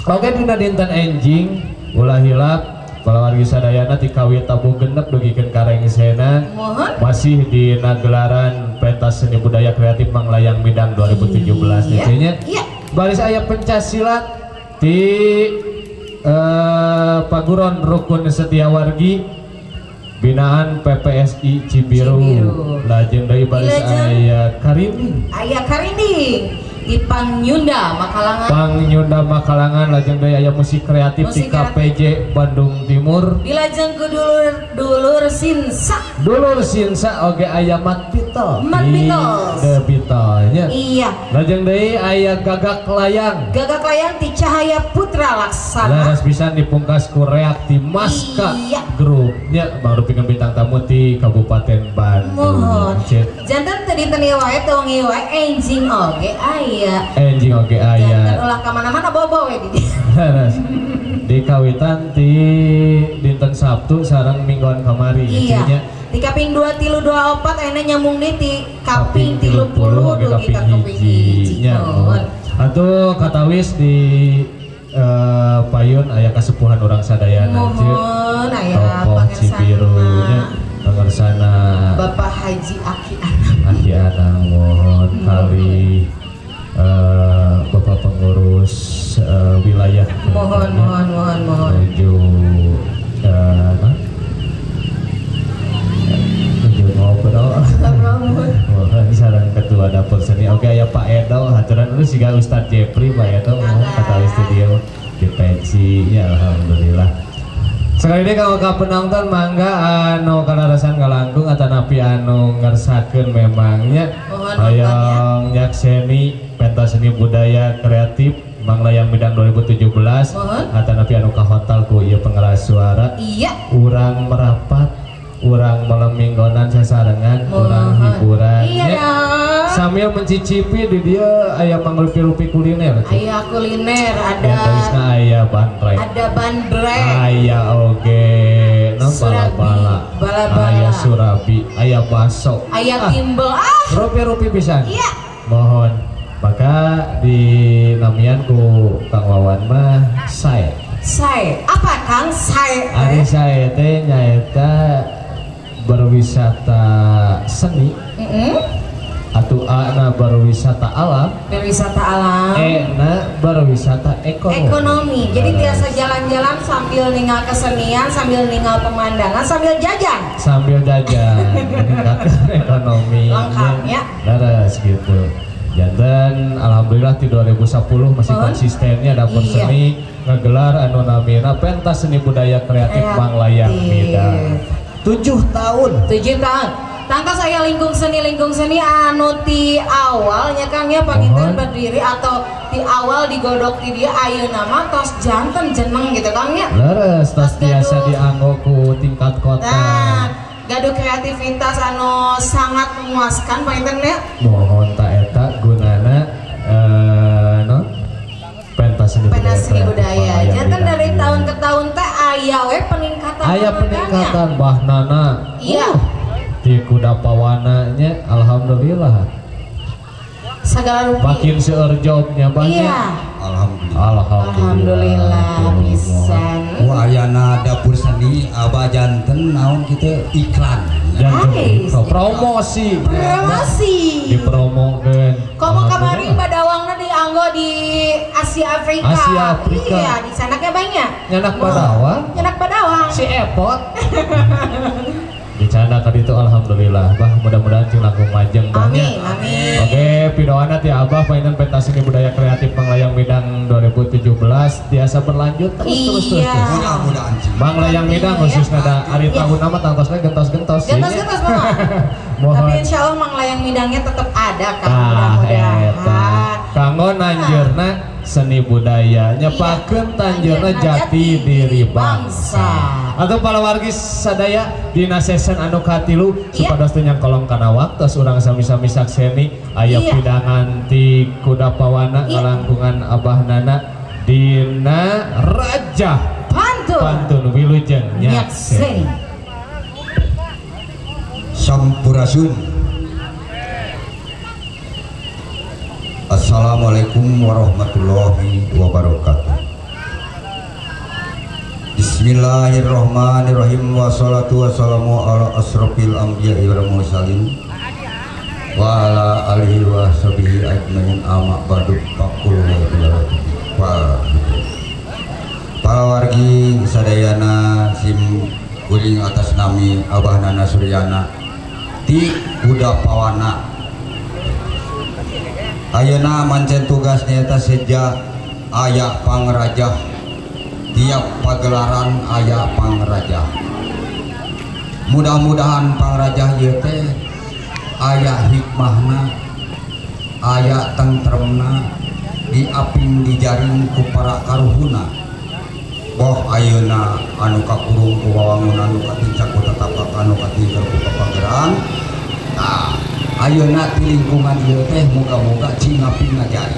Oke dina dinten enjing ulah hilap para wargi sadayana ti kawit tabuh genep dugikeun ka rengsena masih di gelaran Pentas Seni Budaya Kreatif Manglayang Midang 2017 nya. Iya. Baris aya pencak silat di Paguron Rukun Setiawargi binaan PPSI Cibiru. Lajeng deui baris aya Karinding. Aya Karinding di Pangnyunda Makalangan. Pangnyunda Makalangan lajeng deui aya musik kreatif di KPJ Bandung Timur. Dilajeng ku dulur Sinsa. Dulur Sinsa oge aya Mat Beatles. Mat Beatles. The Beatles nya. Iya. Lajeng deui aya Gagak Layang. Gagak Layang di Cahaya Putra Laksana. Leres pisan dipungkas ku reak di Maska Group nya mangrupikeun bintang tamu di Kabupaten Bandung. Mohon. Janten teu dinten ieu wae teu wengi wae enjing oge aya. Enjing oge aya. Janten ulah ka mana-mana bobo we di dieu. Di kawitan di dinten Sabtu sareng mingguan kamari. Iya. Di kaping 2 3 2 4 ayeuna nyambung deui ti kaping 30 dugi ka kaping 1. Nya. Atuh katawis di payun aya kasepuhan urang sadayana Mohon aya tokoh Cibiru nya pangersana Bapak Haji Aki Anang. Aki Anang mohon kali Bapak pengurus wilayah mohon mohon mohon mohon menuju menuju ngobrol mohon sareng ketua dapur seni oke ya Pak Edo haturan terus juga Ustadz Jepri Pak Edo kata studio di pensi ya alhamdulillah. Sekali ini kalau ka penonton mangga anu kalarasan kalangkung atanapi anu ngersakeun memangnya hayang nyakseni pentas seni budaya kreatif Manglayang Midang 2017 atanapi anu ka hotel ku ieu pengeras suara. Iya. Urang merapat, urang malam minggonan sasarengan, urang hiburan. Iya dong. Sambil mencicipi di dia aya mangrupi-rupi kuliner. Aya kuliner ada. Aya bandrek. Ada bandrek. Aya oge, no bala-bala. Bala-bala. Aya surabi, aya baso. Aya timbel. Ah. Rupi-rupi pisan. Iya. Mohon. Maka di namian ku Kang Wawan mah sae. Sae. Apa Kang sae? Ari sae teh nyaeta berwisata seni. Atau A na berwisata alam, berwisata alam, E na berwisata ekonomi. Ekonomi. Jadi biasa jalan-jalan sambil ninggal kesenian, sambil ninggal pemandangan, sambil jajan. Sambil jajan, meningkatkan ekonomi. Lengkap ya. Leres gitu. Janten alhamdulillah di 2010 masih konsistennya dapur seni ngegelar anu namina pentas seni budaya kreatif Manglayang Midang. 7 tahun. 7 tahun. Tangka saya lingkung seni anu ti awalnya Kang ya panginten berdiri atau di awal digodok di dia ayeuna mah tos janten jeneng gitu Kang ya. Leres tos biasa dianggo ku tingkat kota. Nah, gaduh kreativitas anu sangat memuaskan panginten ya. Mohon ta eta gunana no pentas seni budaya. Janten dari tahun ke tahun teh aya we peningkatan. Aya peningkatan Bahnana. Iya. Di kuda pawananya alhamdulillah. Segala rupi. Makin seueur jobnya banyak. Iya. Alhamdulillah. Alhamdulillah pisan. Wah ayana dapur seni abah janten naon kitu iklan. Janten promosi. Promosi. Dipromokeun. Komo kamari badawangna dianggo di Asia Afrika. Asia Afrika. Iya, di sana ke banyak. Nyanak badawang. Nyanak badawang. Si Epot. Di sana tadi itu alhamdulillah bah mudah-mudahan cing langkung majeng banyak. Amin, amin. Oke, pidoana ti abah painten pentas seni budaya kreatif Manglayang Midang 2017 tiasa berlanjut terus terus terus. Iya. Mudah-mudahan cing. Manglayang Midang khususnya da ari tahun nama tangtosna gentos-gentos. Gentos-gentos mah. Tapi insya Allah Manglayang Midangnya tetap ada kan mudah-mudahan. Kanggo nanjeurna seni budaya nyepakeun tanjeurna jati diri bangsa. Atau para wargi sadaya dina sesen anu katilu supados teu nyangkolong kana waktos urang sami-sami sakseni aya pidangan ti kuda pawana ngalangkungan Abah Nana dina Raja Pantun Pantun Wilujeng Nyakseni. Sampurasun. Assalamualaikum warahmatullahi wabarakatuh. Bismillahirrahmanirrahim. Wassalatu wassalamu ala asrofil anbiya'i wal mursalin wa ala alihi wa sahbihi ajmain amma ba'du. Fakul wa para wargi sadayana sim kuring atas nami Abah Nana Suryana ti Kuda Pawana. Ayeuna mancen tugas nyata seja aya pangrajah tiap pagelaran aya pangrajah. Mudah-mudahan pangrajah ieu teh aya hikmahna, aya tentremna, diaping dijaring ku para karuhuna. Boh ayeuna anu kakurung ku wawangunan, anu katincak ku tatapakan, anu katinggal ku papageran. Tah ayeuna di lingkungan ieu teh muga-muga cing ngaping ngajari.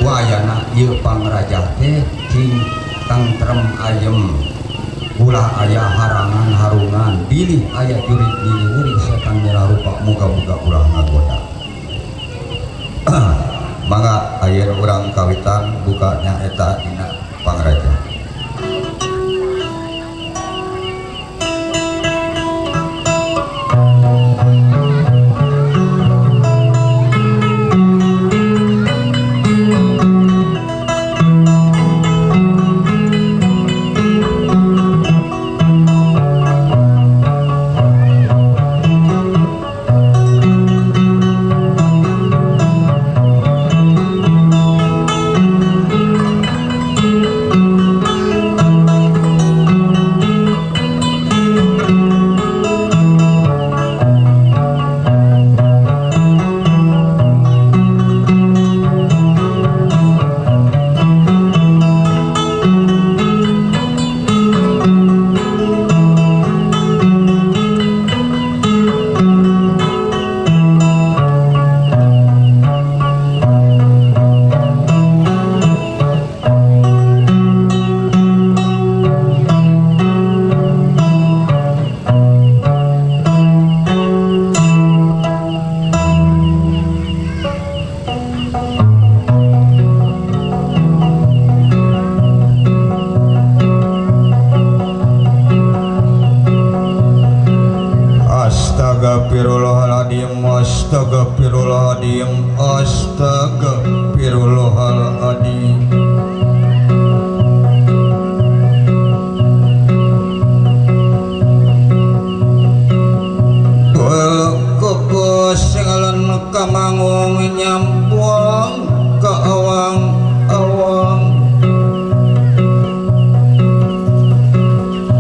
Ku ayana ieu pangrajah teh cing tentrem ayem, ulah aya harangan harungan, bilih aya jurig diliwuri setan merah rupa muga-muga ulah ngagoda. Mangga ayeuna urang kawitan bukanya eta dina pangrajah. Astagfirullahaladzim, astagfirullahaladzim, astagfirullahaladzim. Kekos ngalan kamangung nyampuang ka awang-awang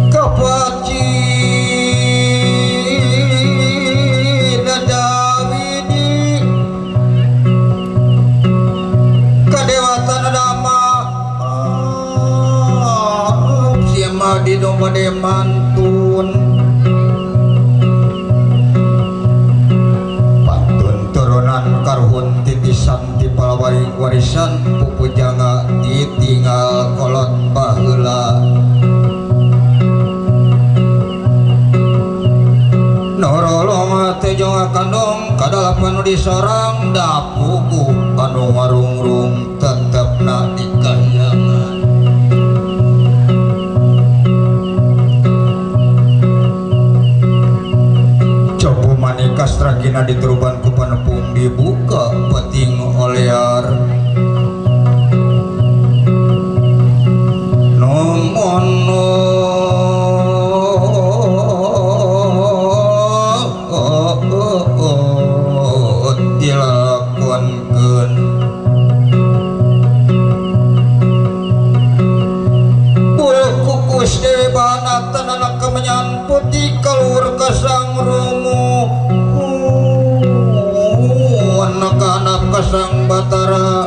kapaci dadawidi kadewatan dama siema di domade mantun turunan karuhun titisan ti palawari warisan pupujanga ditinggal kolot baheula. Kahandap anu disorang dapugu anu ngarungrung tetepna di kahyangan. Copo manikas tragina diteruban ku panepung dibuka peting olear. Nomono dilakonkeun bulu kukus dewe banatan anak kemenyan putih kalur kasang rungu anak-anak kasang batara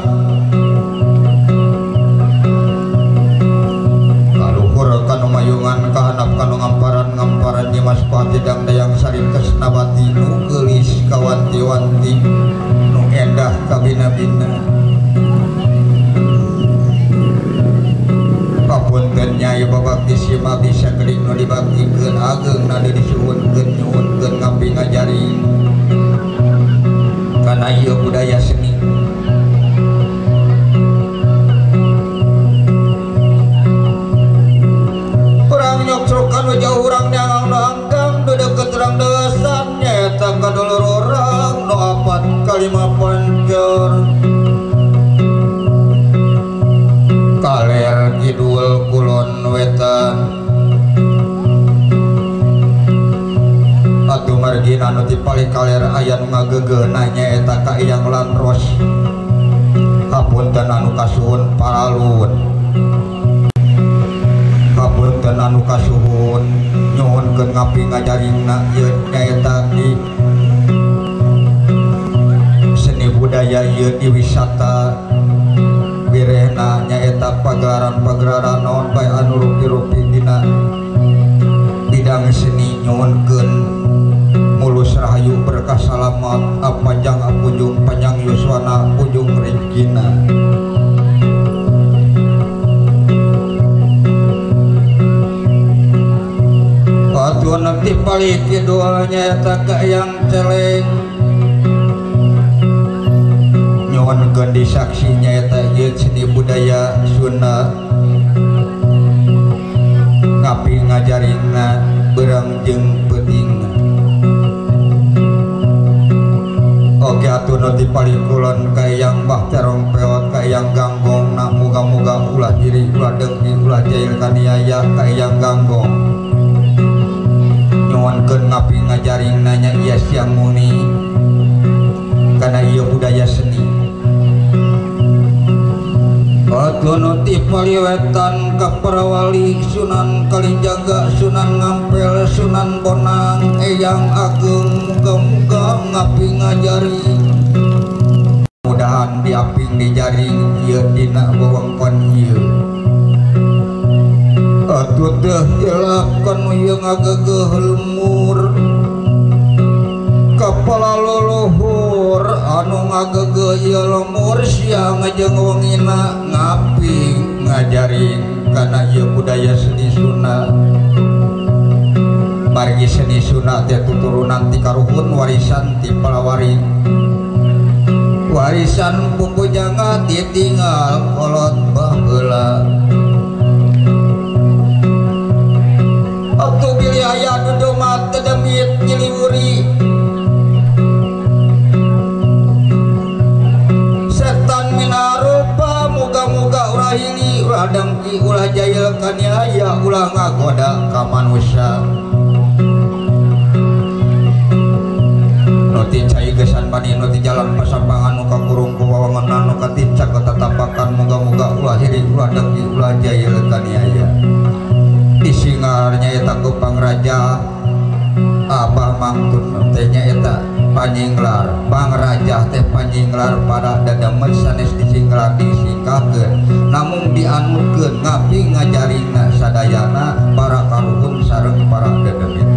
kaluhur kanu mayungan kahanap kanu ngamparan-ngamparan Nyimas Pati Dang Dayang Sari Kresnawati nu geulis kawanti-wanti nu endah kabina-bina. Papunten Nyai babakti simabdi sakedik nu dibaktikeun ageng nade disuhunkeun nyuhunkeun ngabdi ngajari kana ieu budaya seni. Urang nyokcok kanu jauh urang neangang nu anggang nu deukeut urang deusan nyaeta ka dulur urang nu apat kalima pancer kaler kidul kulon wetan. Atuh margina anu ti palih kaler aya nu ngageugeuhna nyaeta ka Eyang Lanros. Hapunten anu kasuhun paralun, hapunten anu kasuhun nyuhunkeun ngapi ngajaringna ieu nyaeta di seni budaya ieu di wisata birehna nyaeta pagelaran-pagelaran naon bae anu rupi-rupi dina bidang seni nyuhunkeun mulus rahayu berkah salamat apanjang apunjung panjang yuswana punjung rezekina. Atuh nanti palih kidul nyaeta ka Eyang Celeng nyuhunkeun disaksi nyaeta ieu seni budaya Sunda ngapi ngajaringna beurang jeung peutingna. Oke atuh nu ti palih kulon ka Eyang Bah Terong Peot ka Eyang Ganggong na muga-muga ulah hiri ulah dengki ulah jail kaniaya ka Eyang Ganggong nyuhunkeun ngapi ngajaringna nya ieu siang muni kana ieu budaya seni. Atuh nu ti palih wetan ka Parawali Sunan Kalijaga Sunan Ngampel Sunan Bonang Eyang Ageng muga-muga ngapi ngajaring mudahan diaping dijaring ieu dina wewengkon ieu. Atuh teh hilapkeun ieu ngageugeuh lemur kapala leluhur anu ngageugeuh ieu lemur siang jeung wengina ngapi ngajaring kana ieu budaya seni Sunda. Margi seni Sunda teh tuturunan ti karuhun warisan ti palawari warisan pupujanga ditinggal kolot baheula. Atuh bilih aya nu domat teu demit nyiliwuri setan minarupa muga-muga ulah hili ulah dengki ulah jail kaniaya ulah ngagoda ka manusia. Nu ti cai gesan bani nu ti jalan pasambangan nu kakurung ku wawangenan nu katicak katatapakan muga-muga ulah hili ulah dengki ulah jail kaniaya. Disingar nyaeta ku Pangraja Abah Mangtun teh nyaeta Panyinglar Pangraja teh Panyinglar pada dademet sanes disinglar disingkahkeun namung dianutkeun ngapi ngajaringna sadayana para karuhun sareng para dedemit.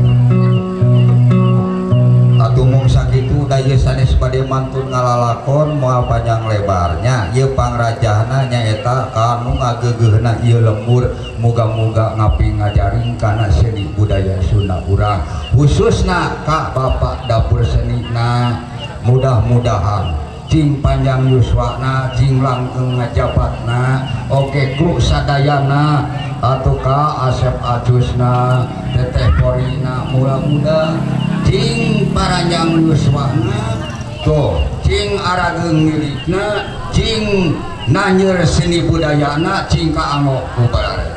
Atuh mung sakitu da ieu sanes bade mantun ngalalakon moal panjang lebarnya ieu pangrajahna nyaeta kanu ngageugeuhna ieu lembur muga-muga ngapi ngajaring kana seni budaya Sunda urang khususna ka Bapak dapur senina Mudah-mudahan cing panjang yuswana, cing langkeng ngajabatna, oke kru sadayana atuh ka Asep Acusna, Teteh Porina, mudah-mudahan cing paranjang yuswana tuh cing arageung milikna, cing nanyer seni budayana, cing kaanggo ku barare.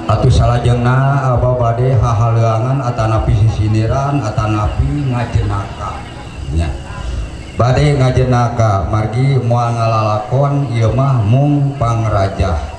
Atuh salajengna apa bade hahaleuangan atanapi sisiniran atanapi ngajenaka nya. Bade ngajenaka margi moal ngalalakon ieu mah mung pangrajah.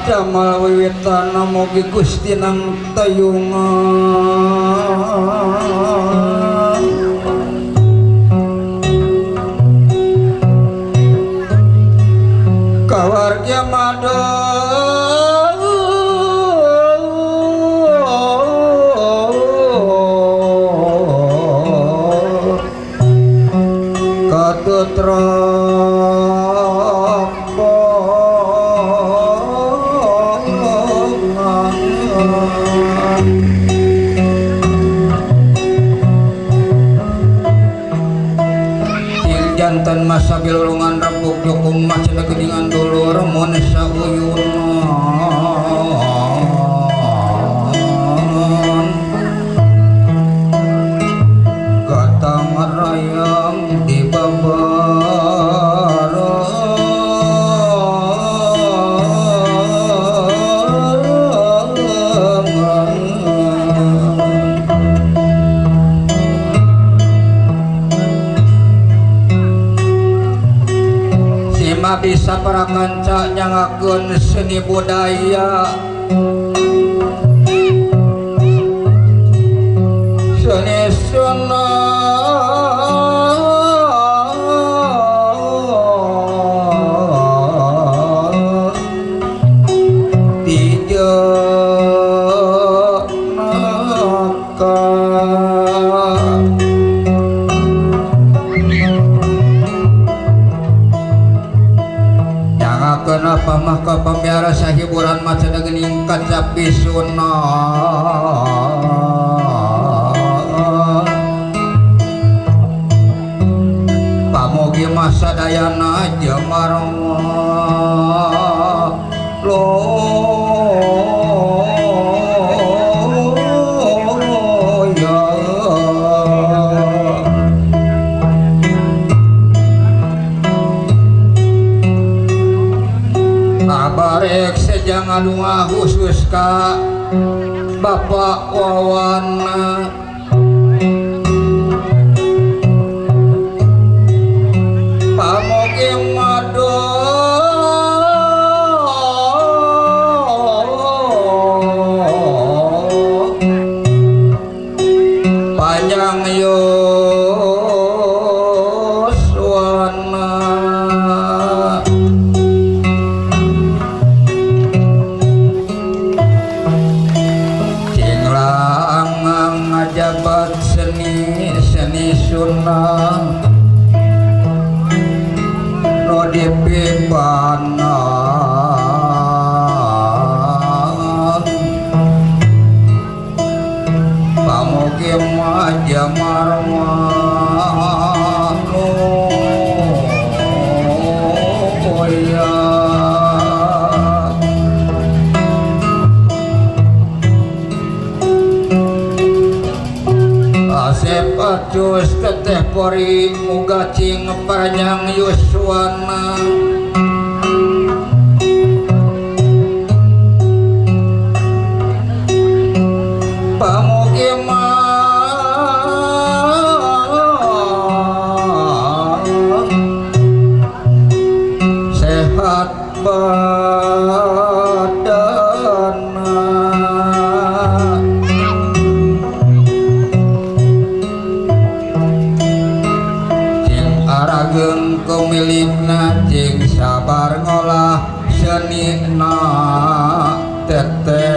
Jamal wiwitan mugi Gusti nang tayungan kawarga mado katutra jantan masa bilulungan rembuk jukung macam geningan dulur mun sauyunan gatang rayang di bisa para kanca nyangakeun seni budaya seni sena tijenaka. mah ka pamiara sahiburan maca geuning kacapi sunah pamogi mah sadayana jemar Abarek sejang ngadunga khusus ka Bapak Wawana pamogi mado panjang yuswana ngajabat seni seni sunnah no dipibana pamogi mah jamar Asep acus teteh pori muga cing panjang yuswana pamogi mah sehat badana arageung kumilikna cing sabar ngolah senina teteh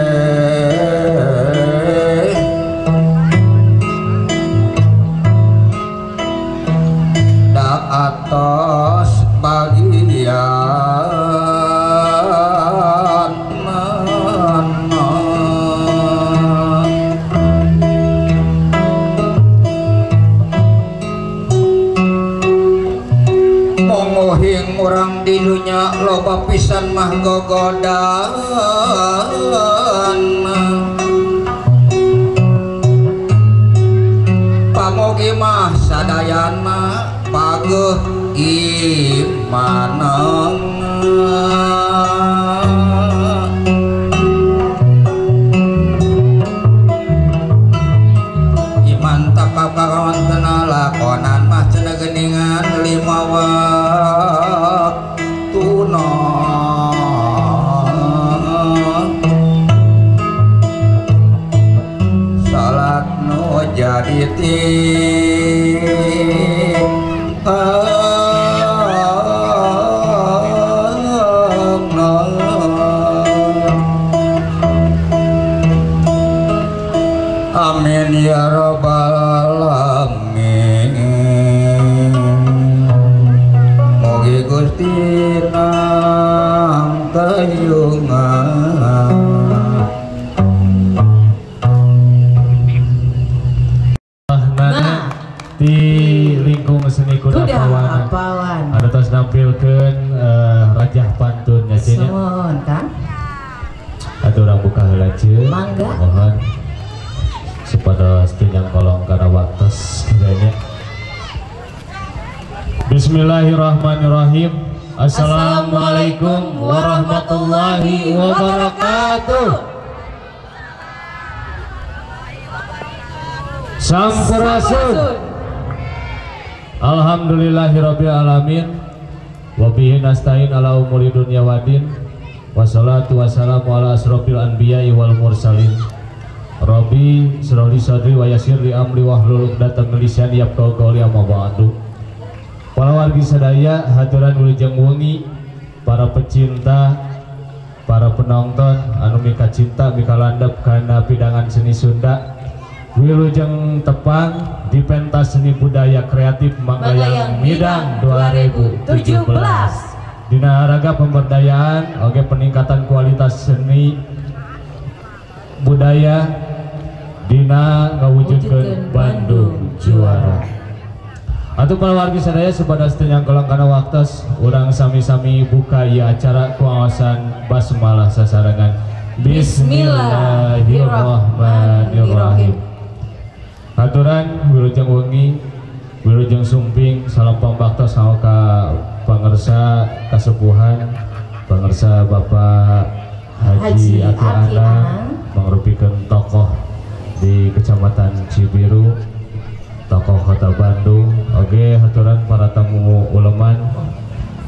da atos bagian mongohing urang di dunya loba pisan mah gogodaan pamogi mah sadayana pageuh imanang iman takakawan lakonan mah cenah geuningan lima waktuna salat nu jadi amin ya rabbal alamin mugi Gusti nang tayungan nah di lingkung seni kuda pawan ada tos nampilkeun rajah pantun nya cenah suhun Kang atuh urang buka heula ceuk mangga mohon supados tinyang kolong kana waktos kiranya. Bismillahirrahmanirrahim. Assalamualaikum warahmatullahi wabarakatuh. Sampurasun. Alhamdulillahirabbil alamin. Wa bihi nasta'in ala umuri dunya waddin. Wassalatu wassalamu ala asrofil anbiya'i wal mursalin. Rabbi shrah li sadri wa yassir li amri wahlul 'uqdatam min lisani yafqahu qawli amma ba'du. Para wargi sadaya haturan wilujeng wengi, para pecinta, para penonton anu mika cinta mika landep kana pidangan seni Sunda, wilujeng tepang di pentas seni budaya kreatif Manglayang Midang 2017. Dina raga pemberdayaan oge peningkatan kualitas seni budaya dina ngawujudkeun Bandung juara. Atuh para wargi sadaya supados teu nyangkolong kana waktos, urang sami-sami buka ieu acara ku wawasan basmalah sasarengan. Bismillahirrahmanirrahim. Aturan wilujeng wengi, wilujeng sumping, salam pambaktos ka pangersa kasepuhan, pangersa Bapak Haji Aki Anang, mangrupikeun tokoh di Kecamatan Cibiru, tokoh Kota Bandung. Oke, haturan para tamu uleman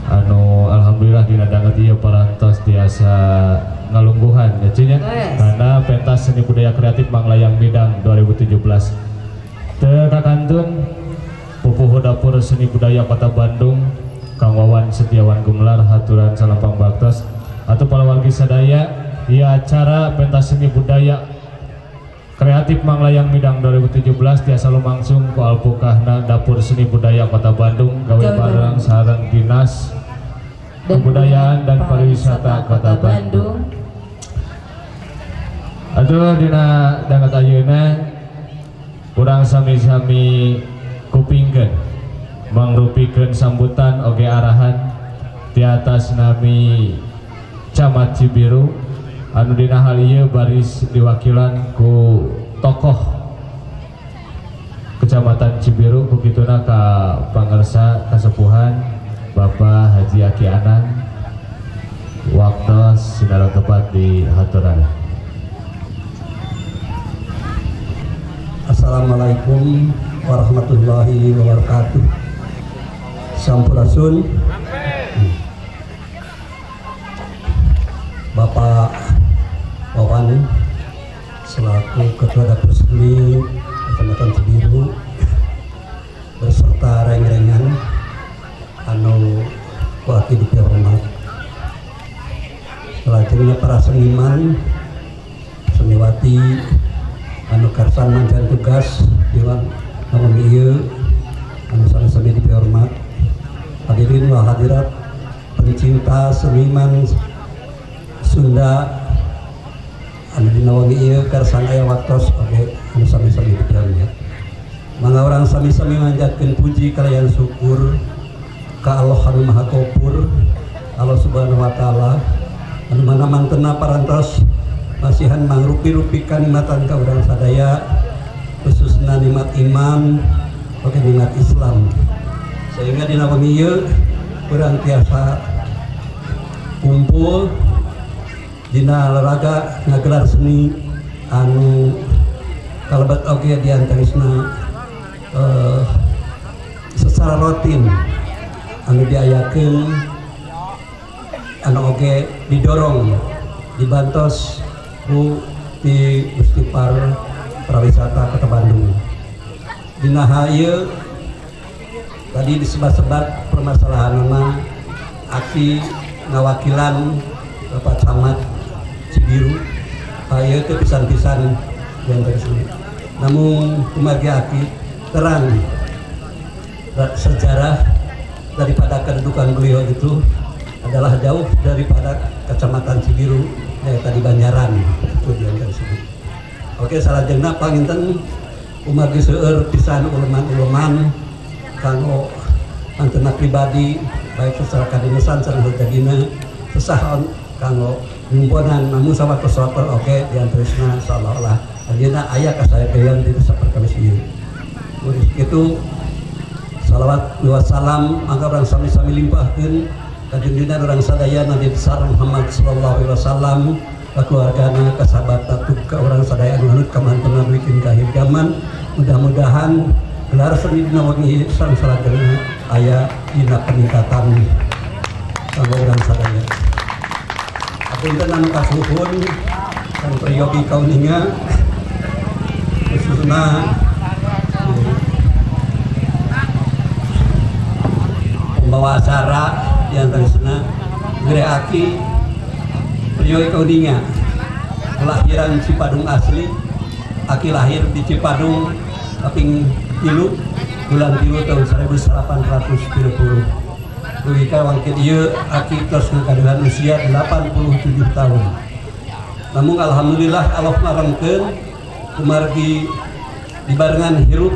anu alhamdulillah dina danget ieu parantos tiasa ngalungguhan ya nya, karena pentas seni budaya kreatif Manglayang Midang 2017 teu kakantun pupuhu dapur seni budaya Kota Bandung Kang Wawan Setiawan Gumelar haturan salam pangbaktos. Atau para wargi sadaya ieu acara pentas seni budaya kreatif Manglayang Midang 2017 tiasa lumangsung ku alpukahna dapur seni budaya Kota Bandung gawe bareng sareng Dinas Kebudayaan dan Pariwisata Kota Bandung. Aduh dina danget ayeuna urang sami-sami kupingkeun mangrupikeun sambutan oge arahan di atas nami Camat Cibiru anu dina hal ieu baris diwakilan ku tokoh Kecamatan Cibiru ku kituna ka pangersa kasepuhan Bapak Haji Aki Anang waktos sinareng tepat di haturan. Assalamualaikum warahmatullahi wabarakatuh. Sampurasun Bapak Wawan selaku Ketua Dapur Seni Kecamatan Cibiru beserta reng-rengan anu ku aki dipihormat, selanjutnya para seniman seniwati anu karsan mancan tugas dewan namun ieu anu sami-sami dipihormat, hadirin wal hadirat pencinta seniman Sunda anu dina wengi ieu karsan aya waktos oge anu sami-sami dipihormat. Mangga urang sami-sami manjatkeun puji kalayan syukur ka Allah anu Maha Gofur, Allah Subhanahu wa taala anu mana mantena parantos masihan mangrupi-rupi kanikmatan ka urang sadaya, khususna nikmat iman oge nikmat Islam, sehingga dina wengi ieu urang tiasa kumpul dina laraga ngagelar seni anu kalebet oge diantarisna secara rutin anu diayakeun anu oge didorong dibantos ku ti Gusti Pariwisata Kota Bandung. Dina hal ieu tadi disebat-sebat permasalahanna aki ngawakilan Bapak Camat Cibiru ieu teh pisan-pisan diantarisna. Namun kumargi aki terang sejarah daripada kedudukan beliau itu adalah jauh daripada Kecamatan Cibiru tadi Banjaran itu diantarisna. Oke, salajengna panginten kumargi seueur pisan uleman-uleman kanggo mantena pribadi baik secara kadinasan sareng sajagina sesah kanggo nyumponan, namun sawattos-sawattos oge diantarisna seolah-olah ayeuna aya kasayageun dina saperkawis ieu. Itu salawat wa salam mangga urang sami-sami limpahkeun ka junjungan urang sadaya Nabi besar Muhammad sallallahu alaihi wasallam, ka keluargana, ka sahabatna, ka urang sadaya anu hanut ka mantena bikin ka akhir zaman. Mudah-mudahan gelar seni dina wengi sareng salajengna aya dina peningkatan kanggo urang sadaya. Apunten anu kasuhun kang prayogi kauninga khususna pembawa acara diantarisna Gere Aki prayogi kauninga kelahiran Cipadung asli. Aki lahir di Cipadung kaping 3 bulan 3 tahun 1830. Dugi ka wangkil ieu aki tos ngagaduhan usia 87 tahun. Namun alhamdulillah Allah marengkeun kumargi dibarengan hirup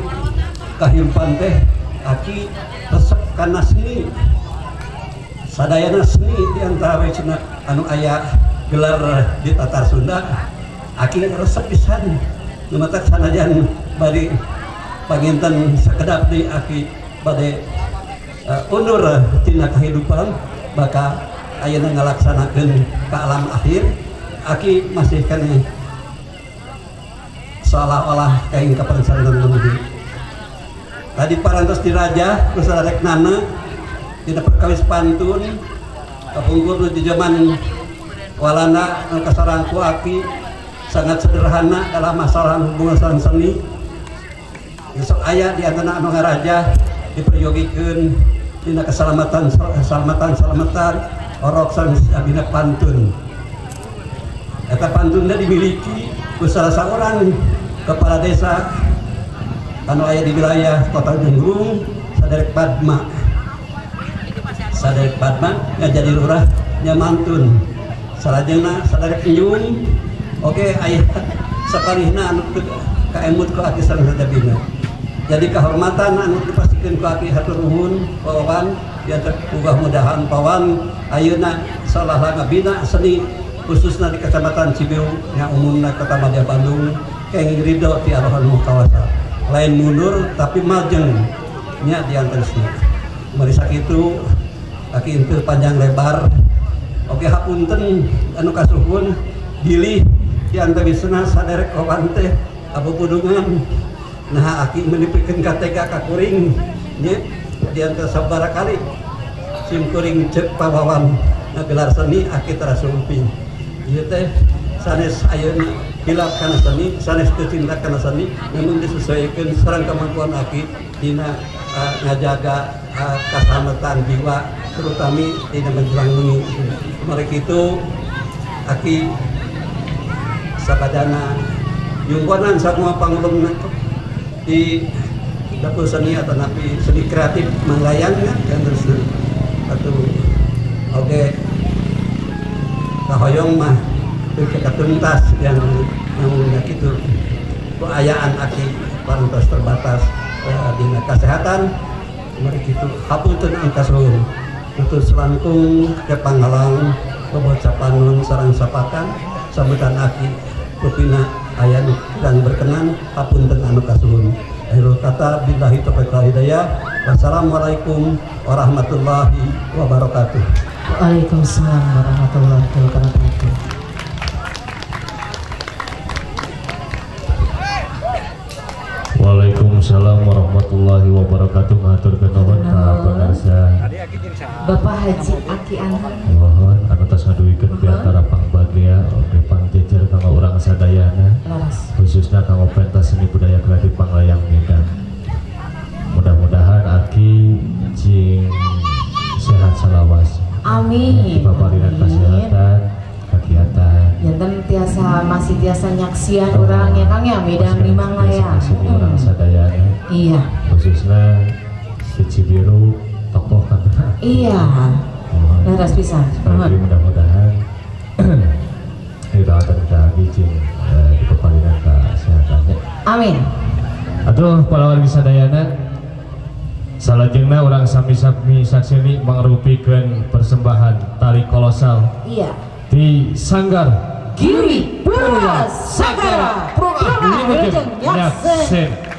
kahirupan teh aki resep kana seni. Sadayana seni di antara cenah anu aya gelar di Tatar Sunda aki resep pisan. Nu matak sanajan bari panginten sakedap di aki bade undur tina kehidupan bakal ayeuna ngalaksanakeun ka alam akhir aki masih keneh seolah-olah kaing kapansaran menuju tadi parantos diraja ku sareknana dina perkawis pantun kapungkur di zaman Walanda anu kasarang ku aki sangat sederhana dalam masalah hubungan sareng seni besok aya di antara anu ngaraja diperyogikeun dina keselamatan selamatan orok sareng abina pantun eta pantunna dimiliki ku salah seorang kepala desa anu aya di wilayah Kota Gunung Saderek Padma. Saderek Padma ngajadi lurah nya mantun salajengna Saderek Nyung oke aya saparihna anu kaemut ku aki sareng sadabina. Jadi kehormatan anu dipastikeun ku aki hatur nuhun pawan diantar mudah-mudahan pawan ayeuna salah ngabina seni khususna di Kecamatan Cibiru nya umumna Kota Madya Bandung kenging ridho ti Allah nu kawasa. Lain mundur tapi majeng nya diantarisna. Mari sakitu aki intil panjang lebar. Oke hapunten anu kasuhun bilih diantarisna saderek kawan teh abubudungan. Nah aki menipikeun katega ka kuring nya diantar sabaraha kali sim kuring ceuk pawawan ngagelar seni aki tara sumping. Ieu teh sanes ayeuna hilap kana seni, sanes teu cinta kana seni, namun disesuaikan sareng kemampuan aki dina ngajaga kasalamatan jiwa terutami dina menjelang wengi. Mereka itu aki sabadana jungkonan semua pangulung di dapur seni atau napi seni kreatif manglayang kan terus atau oke kahoyong mah ketuntas yang namun itu keayaan aki parantos terbatas dina kesehatan mereka itu hapunten angkasuhun itu selangkung ke panghalang bobot sapanun sarang sapakan sambutan aki rupina aya nu kurang berkenan hapunten anu kasuhun. Akhirul kata billahi taufiq wal hidayah. Wassalamualaikum warahmatullahi wabarakatuh. Waalaikumsalam warahmatullahi wabarakatuh. Waalaikumsalam warahmatullahi wabarakatuh. Ngaturkeun nuhun ka pangarsa Bapak Haji Aki Anwar. Nuhun anu tos ngaduwikeun piantara pangbagea oge pangjejer kanggo urang sadayana. Khususnya kanggo pentas seni budaya kreatif Panglayang Midang. Mudah-mudahan aki cing sehat selawas. Amin. Dipaparinan kesehatan, kegiatan. Janten tiasa masih tiasa nyaksian urang ya Kang ya Midang di Manglayang. Urang sadayana. Iya. Khususnya si Cibiru tokoh kan. Iya. Leres pisan. Sekali mudah-mudahan didoakan kita lagi cing dipaparinan kesehatannya. Amin. Atuh para wargi sadayana salajengna urang sami-sami sakseni mangrupikeun persembahan tari kolosal. Iya. Di Sanggar Giri Purwa Sagara Wilujeng Nyaksen.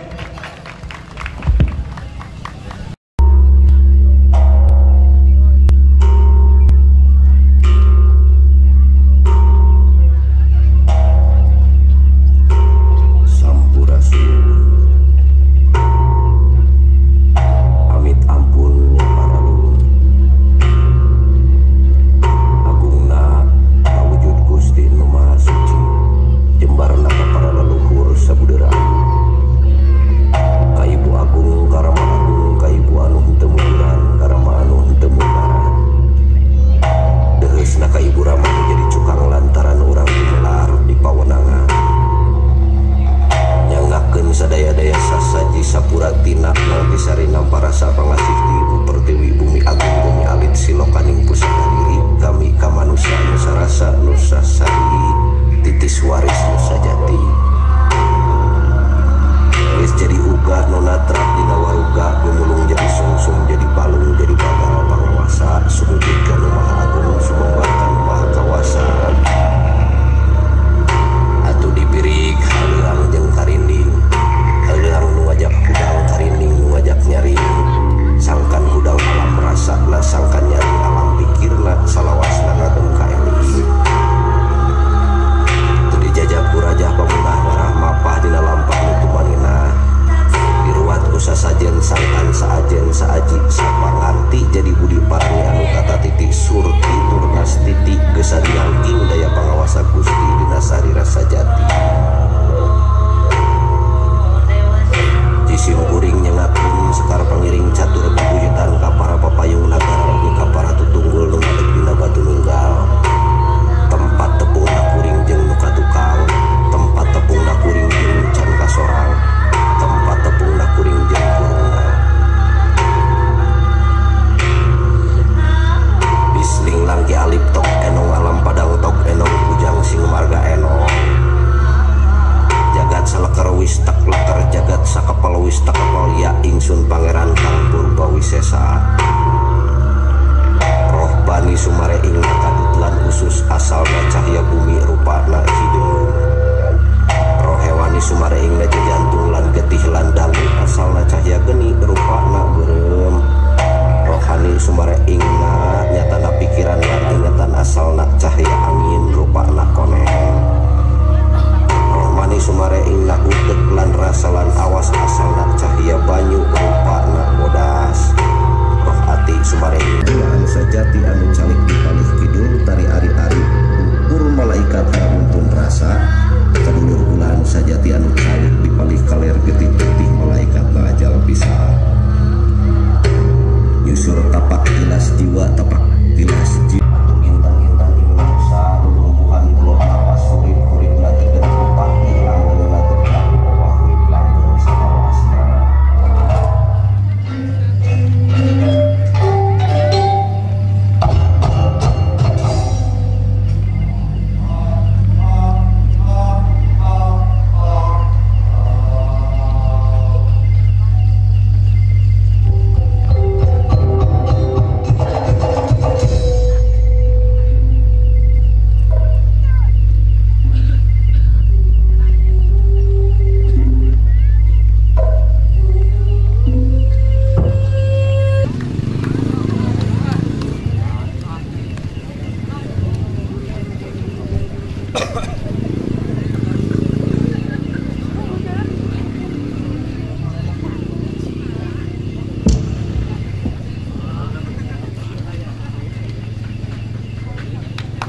Sapura tina nang bisari namparasa pangasih ti Ibu Pertiwi Bumi Agung Bumi Alit saaji sapanganti jadi budi parani anu kata titik surti turnas titik gesariang ing daya pangawasa Gusti dina sarira sajati. Jisim kuring nyengatun sekar pangiring catur pabuyutan ka para papayung nagara oge ka para tutunggul nu ngadeg dina batu nunggal. Tempat tepungna kuring jeung nu katukang, tempat tepungna kuring jeung nu can kasorang, tempat tepungna kuring jeung kurungna. Bisling langki alip tok enong alam padang tok enong bujang sing marga enong. Jagat saleker wis tek leker jagat sakepel wis tekepel ya ingsun pangeran kang purba wisesa. Roh bani sumare ing kadut lan usus asalna cahya bumi rupana hideung. Roh hewani sumare ing jantung lan getih lan dangu asalna cahya geni rupana beureum. Rohani sumare ing nyatana pikiran lan ingatan asalna cahya angin rupana koneng. Rohmani sumare ing utek lan rasa lan awas asalna cahya banyu rupana bodas. Roh ati sumare ing anu sajati anu calik di palih kidul tari ari-ari ukur malaikat haruntun rasa. Kadulur kula anu sajati anu calik di palih kaler getih-getih malaikat ajal bisa. Nyusur tapak tilas jiwa tapak tilas jiwa. Intang-intang ing manusa lulumpuhan kula lawas urip-urip nategen rupak langgeng nategen owah urip langgeng salawasna.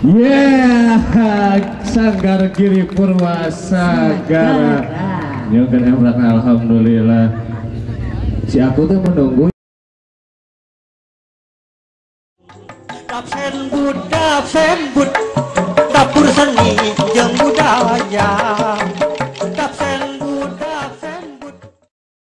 Yeah, Sanggar Giri Purwa Sagara. Alhamdulillah. Si aku tuh menunggu. Dapur seni jeung